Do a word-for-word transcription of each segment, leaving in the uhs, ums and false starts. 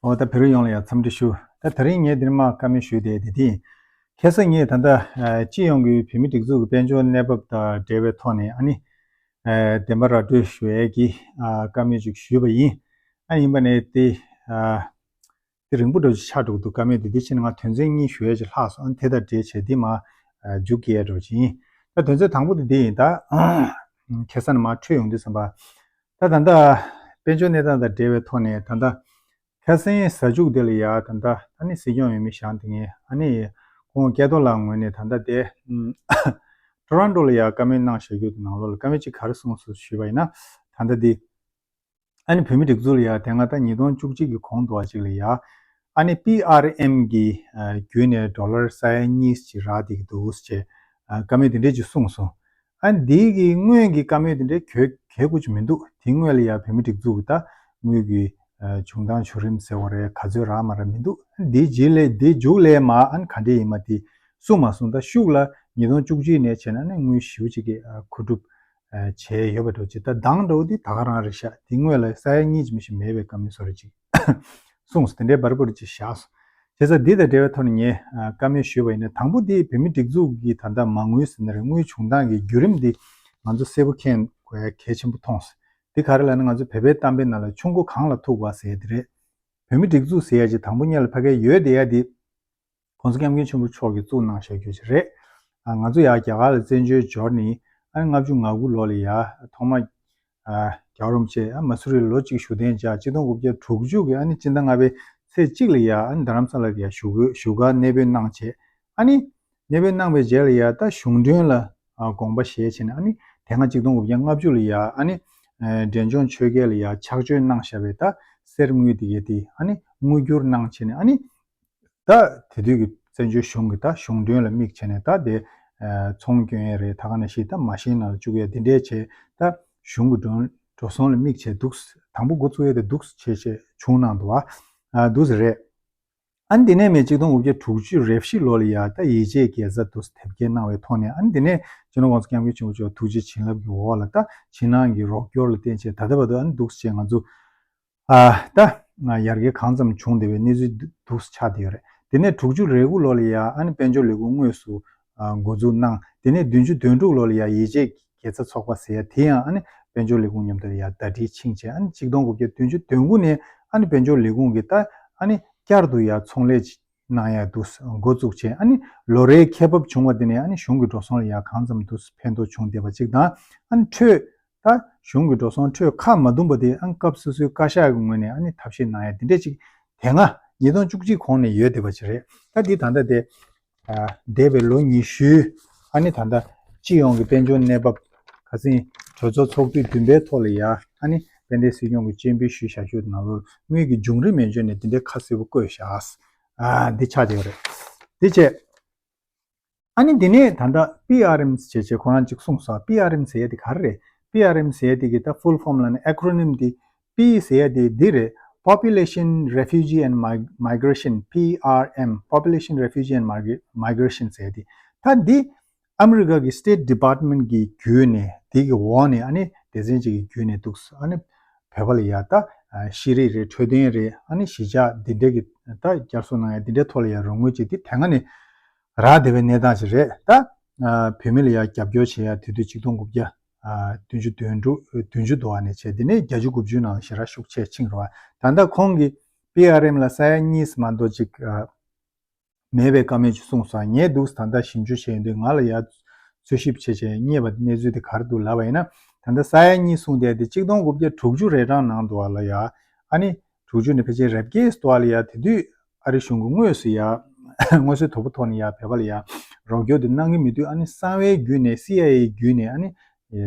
ཨོ་ད་བོད་རིགས་ཡོངས་ལ་ཡང་འཚམས་འདྲི་ཞུ། ད་དེ་རིང་ངས་འདིར་མ་བཀའ་མོལ་ཞུས་ཏེ་དེ་དེ་ཡིན། ཁ་སང་ངས་ད་ལྟ་ཨ་སྤྱི་ཡོངས་ཀྱི་བོད་མི་སྒྲིག་འཛུགས་ཀྱི་དཔལ་འབྱོར་གནས་བབ་དང་འབྲེལ་བའི་ཐོག་ནས་ཨ་ནི་ཨ་བདེན་པ་ར་སྤྲོད་ཞུ་ཡས་ཀྱི་ཨ་བཀའ་མོལ་ཅིག་ཞུས་པ་ཡིན། ཨ་ཡིན་པ་ནས་དེ་ཨ་དེ་རིང་པོ་འདྲ་ཅིག་ཆགས་འགྲོ་གི་འདུག་བཀའ་མོལ་དེ་དེ་ཕྱིན་ང་དོན་ཚན་གཉིས་ཞུ་ཡས་ཅིག་ལྷག་སོང་། ཨ་ནི་དེ་དང་འབྲེལ་བྱས་དེ་མ་ཨ་མཇུག་སྐྱེལ་ཡས་འདྲ་ཅིག་ཡིན། ད་དོན་ཚན་དང་པོ་དེ་དེ་ཡིན། ད་ཁ་སང་ནས་མ་འཕྲོས་ཡོང་དུས་ཙམ་པ། ད་ད་ལྟ་དཔལ་འབྱོར་གནས་སྟངས་དང་འབྲེལ་བའི་ཐོག་ནས་ད་ལྟ་ཁ་སང་གཟའ་མཇུག་དེ་ལ་ཡ་ད་ལྟ་ཨ་ནི་སྲིད་སྐྱོང་འོས་མི་བཞེངས་དེ་ངས་ཨ་ནི་ཁོང་སྐལ་རྡོར་ལགས་ངོས་ནས་ད་ལྟ་དེ་ཊོ་རོན་ཊོ་ལ་ཡ་བཀའ་མོལ་གནང་བཞག་རྒྱུ་དེ་ནང་ལོགས་ལ་བཀའ་མོལ་གཅིག་ག་རེ་གསུངས་སོང་ཞུས་པ་ཡིན་ན། ད་ལྟ་འདི་ཨ་ནི་བོད་མི་སྒྲིག་འཛུགས་ལ་ཡ་དེ་སྔ་ད་ཉིས་སྟོང་བཅུ་གཅིག་གི་གོང་དུ་བ་ཅིག་ལ་ཡ་ཨ་ནི་པི་ཨར་ཨེམ་གི་བརྒྱུད་ནས་ཌོ་ལར་ས་ཡ་གཉིས་ཅིག་རག་བསྡད་ཀྱི་འདུག་ཅེས་བཀའ་མོལ་དེ་འདྲས་ཅིག་གསུངས་སོང་། ཨ་ནི་འདི་གི་སྔོན་གྱི་བཀའ་མོལ་དེ་འདྲའི་གལ་གལ་དགོས་ཅིག་མི་འདུག་དེ་སྔོན་ལ་ཡ་བོད་མི་སྒྲིག་འཛུགས་ཀྱི་ད་དངུལ་གྱི་ཨ་བྱུང་སྟངས་བྱུང་རིམ་ཟེར་བ་རེད། ག་ཚོད་རག་མ་རག་མི་འདུག་འདི་རྗེས་ལས་འདི་མཇུག་ལས་མ་ཨ་ནི་ག་འདྲས་ཡིན་མ་དེ་གསུངས་མ་སོང་། ད་ཤུགས་ལ་ཉིས་སྟོང་བཅུ་གཅིག་ནས་བྱས་ན་ཨ་ནི་དངུལ་ཞེ་པོ་ཅིག་གི་ཨ་མཁོ་སྒྲུབ་ཨ་བྱས་ཡོད་པ་འདྲ་ཅིག་ད་གདངས་འདྲ་བོ་འདི་ད་ག་རང་རེད་ཤག་དེ་སྔོན་ལ་ས་ཡ་གཉིས་ཅིག་མི་ཞིག་མེད་པའི་བཀའ་མོལ་བཟོ་འདྲ་ཅིག་གསུངས་སོང་། དེ་འདྲའི་འབར་འབར་ཅིག་བཞག་སོང་། བྱས་ཙང་འདི་དང་འབྲེལ་བའི་ཐོག་ནས་ངས་ཨ་བཀའ་མོལ་ཞུས་པ་ཡིན་ན། དང་པོ་འདི་བོད་མི་སྒྲིག་འཛུགས་ཀྱི་ད་ལྟ་མ་དངུལ་ཟེར་ན་རེད། དངུལ་བྱུང་སྟངས་ཀྱི་བརྒྱུད་རིམ་འདི་ང་ཚོ་གསལ་པོ་མཁྱེན་དགོས་ཡ་གལ་ཆེན་པོ་མཐོང་སོང་། འདི་ག་རེ་ལབ་ན་ང་ཚོ་བོད་པའི་གཏམ་དཔེ་ནང་ལ་ཆུ་མགོ་གངས་ལ་ཐུག་པ་ཟེར་ཡ་འདི་རེད། བོད་མི་སྒྲིག་འཛུགས་ཟེར་ཡ་ཅིག་དང་པོ་ཉིད་ལ་ཕ་གིར་ཡོད་བསྡད་ཡ་འདི་༸གོང་ས་༸སྐྱབས་མགོན་ཆེན་པོ་མཆོག་གིས་བཙུགས་གནང་བཞག་རྒྱུ་ཅིག་རེད། ཨ་ང་ཚོ་ཡར་རྒྱ་གར་ལ་བཙན་བྱོལ་འབྱོར་ནས་ཨ་ནི་ལྔ་བཅུ་ང་དགུ་ལོ་ལ་ཡ་ཐོག་མ་ཨ་རྒྱལ་བ་རིན་པོ་ཆེ་ཨ་མ་སུ་རི་ལ་ལོ་གཅིག་བཞུགས་གདན་འཇགས། ཆིག་སྟོང་དགུ་བརྒྱ་དྲུག་ཅུ་གི་ཨ་ནི་སྤྱི་ཟླ་ལྔ་པའི་ཚེས་གཅིག་ལ་ཡ་ཨ་ནི་རྡ་རམ་ས་ལ་ལ་ཡ་བཞུགས་བཞུགས་སྒར་གནས་སྤོས་གནང་བྱས། ཨ་ནི་གནས་སྤོས་གནང་བའི་རྗེས་ལ་ཡ་ད་གཞུང་མགྲོན་ལ་ཨ་དགོངས་པ་བཞེས་བྱས་ནས་ཨ་ནི་དེ་སྔ་ཆིག་སྟོང་དགུ་བརྒྱ་ལྔ་བཅུ་ལ་ཡ་ཨ་ནི་ཨ་འབྲས་ལྗོངས་ཆོལ་ཁའི་ལ་ཡ་ཕྱག་མཆོད་གནང་བཞག་པའི་ད་གསེར་དངུལ་དེ་གའི་དེ་ཨ་ནི་དངུལ་བསྒྱུར་གནང་བྱས་ནས་ཨ་ནི། ད་དེ་དུས་ཀྱི་བཙན་བྱོལ་གཞུང་གི་ད་གཞུང་མགྲོན་ལ་དམིགས་བྱས་ནས་ད་དེ་ཨ་ཚོང་སྐྱོན་ཡས་རེད། ད་ག་ནང་བཞིན་ད་མ་ཤེན་ནང་ལ་བཅུག་ཡས་དེ་འདྲས་བྱས། ད་གཞུང་གི་འགྲོ་འགྲོ་སོང་ལ་དམིགས་བྱས་འདུག་དང་པོ་འགོ་བཙུགས་ཡས་དེ་འདུག་བྱས་བྱས་བྱུང་གནང་འདུག་ཨ་འདུག་ཟེར་རེད། ཨ་འདི་ནས་མེད་ཆིག་སྟོང་དགུ་བརྒྱ་དྲུག་ཅུ་རེ་བཞི་ལོ་ལ་ཡ་ད་ཡིད་ཆེས་དགེ་རྩ་འདུག་དེབ་སྐྱེལ་གནང་བའི་ཐོག་ནས། ཨ་འདི་ནས་སྤྱི་ནོར་༸གོང་ས་༸སྐྱབས་མགོན་ཆེན་པོ་མཆོག་ཐུགས་རྗེ་བྱིན་རླབས་ཀྱི་འོག་ལ་ད་ཕྱི་ནང་གི་རོགས་སྐྱོར་ལ་བརྟེན་བྱས་ད་ལྟ་བར་དུ་ཨ་འདུག་བྱས་ང་ཚོ། ཨ་ད་ང་ཡར་རྒྱས་གང་ཙམ་བྱུང་བསྡད་པའི་གནས་ཚུལ་འདུག་ཆགས་བསྡད་ཡོད་རེད། དེ་ནས་དྲུག་ཅུ་རེ་དགུ་ལོ་ལ་ཡ་ཨ་ནི་དཔལ་འབྱོར་ལས་ཁུངས་དངོས་སུ་ཨ་འགོ་འཛུགས་གནང་། དེ་ནས་བདུན་ཅུ་དོན་དྲུག་ལོ་ལ་ཡ་ཡིད་ཆེས་དགེ་རྩ་ཚོགས་པ་ཟེར་ཡ་དེ་ཡང་ཨ་ནི་དཔལ་འབྱོར་ལས་ཁུངས་མཉམ་དུ་ཡ་ཟླ་སྒྲིལ་ཕྱིན་བྱས། ཨ་ནི་ཆིག་སྟོང་དགུ་བརྒྱ་བདུན་ཅུ་དོན་དགུ་ནས་ཨ་ནི་དཔལ་འབྱོར་ལས་ཁུངས་ཀྱིས་ད་ཨ་ནི་བསྐྱར་དུ་ཡ་ཚོང་ལས་གནང་ཡ་འདུག་འགོ་བཙུགས་བྱས། ཨ་ནི་ལོ་རེའི་ཁེ་འབབ་བྱུང་བ་དེ་ནས་ཨ་ནི་གཞུང་གི་འགྲོ་སོང་ལ་ཡ་གང་ཙམ་འདུག་ཕན་ཐོགས་བྱུང་བསྡད་པ་ཅིག་དང་། ཨ་ནི་འཕྲོས། ད་གཞུང་གི་འགྲོ་སོང་འཕྲོས་ཁག་མ་བསྡུམ་པ་དེ་ཨང་སྐབས་སོ་སོའི་བཀའ་ཤག་གི་ངོས་ནས་ཨ་ནི་ཐབས་ཤེས་གནང་ཡ་དེ་འདྲས་ཅིག་དེ་སྔ་ཉིས་སྟོང་བཅུ་གཅིག་གོང་ནས་ཡོད་བསྡད་པ་ཅིག་རེད། ད་འདི་ད་ལྟ་དེ་ཨ་འདས་པའི་ལོ་ཉི་ཤུའི་ཨ་ནི་ད་ལྟ་སྤྱི་ཡོངས་ཀྱི་དཔལ་འབྱོར་གནས་བབ་ཁ་སང་གྲོས་ཚོགས་ཚོགས་དུས་བདུན་པའི་ཐོག་ལ་ཡ་ཨ་ནི་དཔལ་ལྡན་སྲིད་སྐྱོང་གིས་སྤྱན་འབུལ་ཞུས་བཞག་རྒྱུ་ནང་ལོགས་དངུལ་གྱི་བྱུང་རིམ་ཡན་ཆོད་ནས་དེ་འདྲའི་ཁ་གསལ་པོ་བཀོད་བཞག་ཨ་འདི་ཆགས་བསྡད་ཡོད་རེད། དེ་བྱས། ཨ་ནི་འདི་ནས་ད་ལྟ་པི་ཨར་ཨེམ་ཟེར་བྱས་ཁོ་རང་གཅིག་གསུངས་སོང་། པི་ཨར་ཨེམ་ཟེར་ཡ་དེ་ག་རེ་རེད། པི་ཨར་ཨེམ་ཟེར་ཡ་དེ་གི་ད་ཕུལ་ཕོམ་ལབ་ན་ཨེ་ཀྲོ་ནིམ་དེ་པི་ཟེར་ཡ་དེ་འདི་རེད། Population Refugee and Mig- Migration, P R M, Population Refugee and Migra- Migration ཟེར་ཡ་དེ། ད་འདི་ཨ་མི་རི་ཀ་གི་State Department གི་བརྒྱུད་ནས་དེ་གི་འོག་ནས་ཨ་ནི་སྡེ་ཚན་གཅིག་གི་བརྒྱུད་ནས་འདུག་ཨ་ནི་བོད་པ་ལ་ཡ་ད་ཤེས་རིག་རེད། འཕྲོད་བསྟེན་རེད། ཨ་ནི་གཞིས་ཆགས་འདི་འདྲ་གི་ད་བསྐྱར་གསོ་གནང་ཡ་འདི་འདྲའི་ཐོག་ལ་ཡ་རོགས་དངུལ་ཅིག་དེ་དེ་སྔ་ནས་རག་བསྡད་པའི་གནས་སྟངས་ཤིག་རེད། ད་ཨ་བོད་མི་ལ་ཡ་རྒྱབ་སྐྱོར་བྱེད་ཡ་དེ་དུས་ཆིག་སྟོང་དགུ་བརྒྱ་ཨ་བདུན་ཅུ་དོན་དྲུག་བདུན་ཅུ་དོ་ཨ་ནས་བྱས། དེ་ནས་བརྒྱད་ཅུ་དགུ་བཅུ་ནང་ལ་ཞེ་དྲག་ཤུགས་ཆེ་ཕྱིན་རེད་བ། ད་ལྟ་ཁོང་གིས་པི་ཨར་ཨེམ་ལ་ས་ཡ་གཉིས་མ་གཏོགས་ཅིག་ཨ་མེད་པའི་བཀའ་མོལ་ཅིག་གསུངས་སོང་། ངས་འདུག་ད་ལྟ་ཞིབ་འཇུག་བྱས་ཡོང་དུས་ང་ལ་ཡ་འཚོལ་ཞིབ་བྱས་བྱས་རྙེད་པ་གནས་ཚུལ་དེ་ག་རེ་འདུག་ལབ་པ་ཡིན་ན། ད་ལྟ་ས་ཡ་གཉིས་གསུངས་བསྡད་དེ་ཆིག་སྟོང་དགུ་བརྒྱ་དྲུག་ཅུ་རེ་གྲངས་ནང་དུ་བ་ལ་ཡ་ཨ་ནི། དྲུག་ཅུ་ནས་ཕལ་ཆེར་རེབ་སྐྱེས་སུ་དོ་ལ་ཡ་དེ་དུས་ཨ་རི་གཞུང་གིས་དངོས་སུ་ཡ་དངོས་སུ་དོ་པོ་ཐོག་ནས་ཡ་བོད་པ་ལ་ཡ་རོགས་སྐྱོར་དེ་གནང་གི་མེད་དུས་ཨ་ནི་གསང་བའི་བརྒྱུད་ནས་སི་ཨའི་ཨེ་བརྒྱུད་ནས་ཨ་ནི་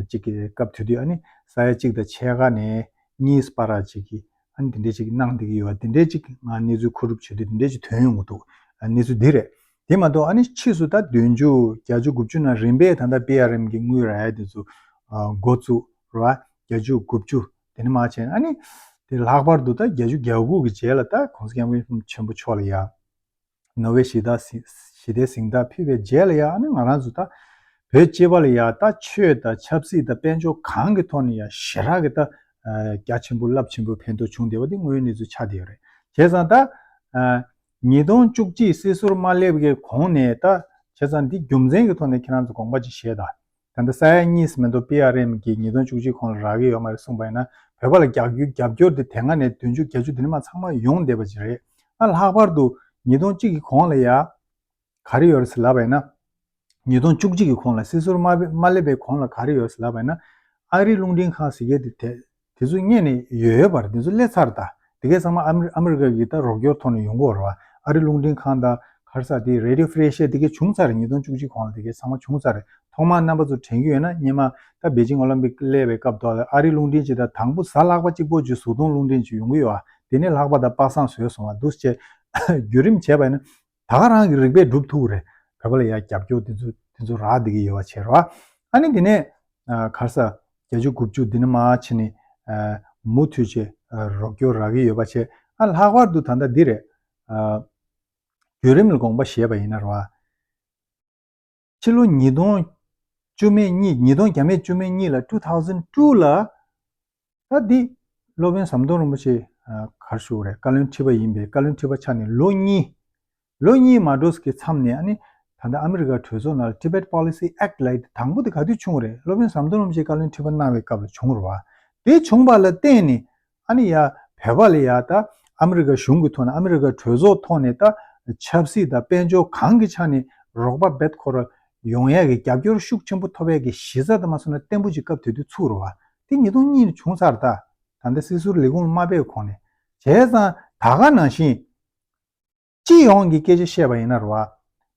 ཅིག་གི་སྐབས་དེ་དུས་ཨ་ནི་ས་ཡ་གཅིག་དང་ཕྱེད་ཀ་ནས་གཉིས་བར་ཅིག་གི་ཨ་ནི་དེ་འདྲས་ཅིག་གནང་བསྡད་ཀྱི་ཡོད་པ་དེ་འདྲས་ཅིག་ང་གནས་ཚུལ་མཁོ་སྒྲུབ་བྱེད་དུས་དེ་འདྲས་ཅིག་ཐོན་ཡོང་གི་འདུག་གནས་ཚུལ་འདི་རེད། དེ་མ་གཏོགས་ཨ་ནི་ཕྱིས་སུ་ད་བདུན་ཅུ་བརྒྱད་ཅུ་དགུ་བཅུ་ནང་རིམ་པས་ད་ལྟ་པི་ཨར་ཨེམ་གི་དངུལ་རག་ཡ་དེ་ཚོ་འགོ་བཙུགས་རེད་བ། བརྒྱད་ཅུ་དགུ་བཅུ། དེ་ནས་མར་བྱས་ནས་ཨ་ནི་དེ་ལྷག་པར་དུ་ད་བརྒྱད་ཅུ་གྱ་དགུ་གི་རྗེས་ལ་ད་༸གོང་ས་༸སྐྱབས་མགོན་ཆེན་པོ་མཆོག་ལ་ཡ་ནོ་བེལ་ཞི་བདེ་ཞི་བདེའི་གཟེངས་རྟགས་ཕུལ་བའི་རྗེས་ལ་ཡ་ཨ་ནི་ང་རང་ཚོ་ད་བོད་སྤྱི་པ་ལ་ཡ་ད་ཆོས་དང་ཆབ་སྲིད་དང་དཔལ་འབྱོར་གང་གི་ཐོག་ནས་ཡ་ཞེ་དྲག་གི་ད་རྒྱ་ཆེན་པོ་རླབས་ཆེན་པོ་ཕན་ཐོགས་བྱུང་བསྡད་པ་དེ་དངོས་ཡོད་གནས་ཚུལ་ཆགས་བསྡད་ཡོད་རེད། བྱས་ཙང་ད་ཨ་ཉིས་སྟོང་བཅུ་གཅིག་སྲིད་ཟུར་མ་སླེབས་ཀྱི་གོང་ནས་ད་བྱས་ཙང་འདི་རྒྱུ་མཚན་གྱི་ཐོག་ནས་ཁྱེད་རང་ཚོ་དགོངས་པ་ཅིག་བཞེས་དང་། ད་ལྟ་ས་ཡ་གཉིས་མི་འདུག་པི་ཨར་ཨེམ་གྱིས་ཉིས་སྟོང་བཅུ་གཅིག་གོང་ལ་རག་གི་ཡོད་མ་རེད་གསུངས་པ་ཡིན་ན། བོད་པ་ལ་རྒྱབ་སྐྱོར་རྒྱབ་སྐྱོར་དེ་དེ་སྔ་ནས་བདུན་ཅུ་བརྒྱད་ཅུ་དེ་ནས་མར་ཚང་མ་ཡོང་བསྡད་པ་ཅིག་རེད། ཨ་ལྷག་པར་དུ་ཉིས་སྟོང་གཅིག་གི་གོང་ལ་ཡ་ག་རེ་ཡོད་རེད་ཟེར་ལབ་པ་ཡིན་ན། ཉིས་སྟོང་བཅུ་གཅིག་གི་གོང་ལ་སྲིད་ཟུར་མ་མ་སླེབས་པའི་གོང་ལ་ག་རེ་ཡོད་ཟེར་ལབ་པ་ཡིན་ན། ཨ་རིའི་རླུང་འཕྲིན་ཁང་ཟེར་མཁན་དེ་དེ་དེ་ཚོ་རྙེད་ནས་ཡོད་ཡོད་པ་རེད། དེ་ཚོ་སླེབས་ཚར་ད། དེ་གའི་ཚང་མ་ཨ་མི་ཨ་མི་རི་ཀ་གི་ད་རོགས་སྐྱོར་ཐོག་ནས་ཡོང་གི་ཡོད་རེད་བ། ཨ་རིའི་རླུང་འཕྲིན་ཁང་དང་ག་རེ་ཟེར་དེ་Radio Free Asia་དེ་གའི་བྱུང་ཚར་རེད། ཉིས་སྟོང་བཅུ་གཅིག་གོང་ལ་དེ་གའི་ཚང་མ་བྱུང་ཚར་རེད། ཐོག་མར་རྣམ་པ་ཚོ་དྲན་གྱི་ཡོད་ན་སྔོན་མ་ད་པེ་ཅིང་ཨོ་ལིམ་པིག་སླེབས་པའི་སྐབས་དུ་ཨ་རིའི་རླུང་འཕྲིན་ཅིག་དང་དང་པོ་གཟའ་ལྷག་པ་གཅིག་པོ་ཅིག་གཟུགས་མཐོང་རླུང་འཕྲིན་ཅིག་ཡོང་གི་ཡོད་ཨ། དེ་ནས་ལྷག་པ་དང་པ་སངས་བཟོས་སོང་བ་འདུག་སེ་བྱས། བརྒྱུད་རིམ་བྱས་པ་ཡིན་ན་ད་ག་རང་གི་རིག་པས་སྒྲུབ་ཐུབ་རེད། བོད་པ་ལ་ཡ་རྒྱབ་སྐྱོར་དེ་ཚོ་དེ་ཚོ་རག་བསྡད་ཀྱི་ཡོད་པ་བྱས་རེད་བ། ཨ་ནི་དེ་ནས་ཨ་ག་རེ་ཟེར་བརྒྱད་ཅུ་དགུ་བཅུ་འདི་ནས་མར་ཕྱིན་ནས་ཨ་མུ་མཐུད་བྱས་ཨ་རོགས་སྐྱོར་རག་གི་ཡོད་པ་བྱས། ཨ་ལྷག་པར་དུ་ད་ལྟ་འདི་རེད། ཨ་བརྒྱུད་རིམ་ལ་དགོངས་པ་བཞེས་པ་ཡིན་ན་རེད་བ། ཕྱི་ལོ་ཉིས་སྟོང་བཅུ་མེད་གཉིས། ཉིས་སྟོང་བརྒྱ་མེད་བཅུ་མེད་གཉིས་ལ་two thousand two ལ་ད་འདི་སློབ་དཔོན་ཟམ་གདོང་རིན་པོ་ཆེ་ཨ་ག་རེ་ཞུ་དགོས་རེད། བཀའ་བློན་ཁྲི་པ་ཡིན་པས། བཀའ་བློན་ཁྲི་པ་ཆགས་ནས་ལོ་གཉིས། ལོ་གཉིས་མ་འགྲོ་ཟེར་གྱི་མཚམས་ནས་ཨ་ནི་ད་ལྟ་ཨ་མི་རི་ཀ་གྲོས་ཚོགས་ནང་ལ་Tibet Policy Act ལབ་ཡ་དེ་དང་པོ་དེ་ག་དུས་བྱུང་རེད། སློབ་དཔོན་ཟམ་གདོང་རིན་པོ་ཆེ་བཀའ་བློན་ཁྲི་པ་གནང་བའི་སྐབས་ལ་བྱུང་རེད་བ། དེ་བྱུང་བ་ལ་བརྟེན་ནས་ཨ་ནི་ཡ་བོད་པ་ལ་ཡ་ད་ཨ་མི་རི་ཀ་གཞུང་གི་ཐོག་ནས་ཨ་མི་རི་ཀ་གྲོས་ཚོགས་ཐོག་ནས་ད་ཆབ་སྲིད་དང་དཔལ་འབྱོར་གང་གི་ཆ་ནས་རོགས་པ་རྦད་ཁོ་ར་ཡོང་ཡ་གི་རྒྱབ་སྐྱོར་ཤུགས་ཆེན་པོ་ཐོབ་ཡ་གི་གཞི་རྩ་དེ་མ་སོང་ན་བརྟན་པོ་ཅིག་སྐབས་དེ་དུས་ཚུགས་རེད་བ། དེ་ཉིས་སྟོང་གཉིས་ནས་བྱུང་ཚར་ད། ད་ལྟ་སྲིད་ཟུར་ལས་ཁུངས་དམའ་བའི་གོང་ནས། བྱས་ཙང་ད་ག་ནང་བཞིན། སྤྱི་ཡོངས་ཀྱི་སྐད་ཆ་བཤད་པ་ཡིན་ན་རེད་བ།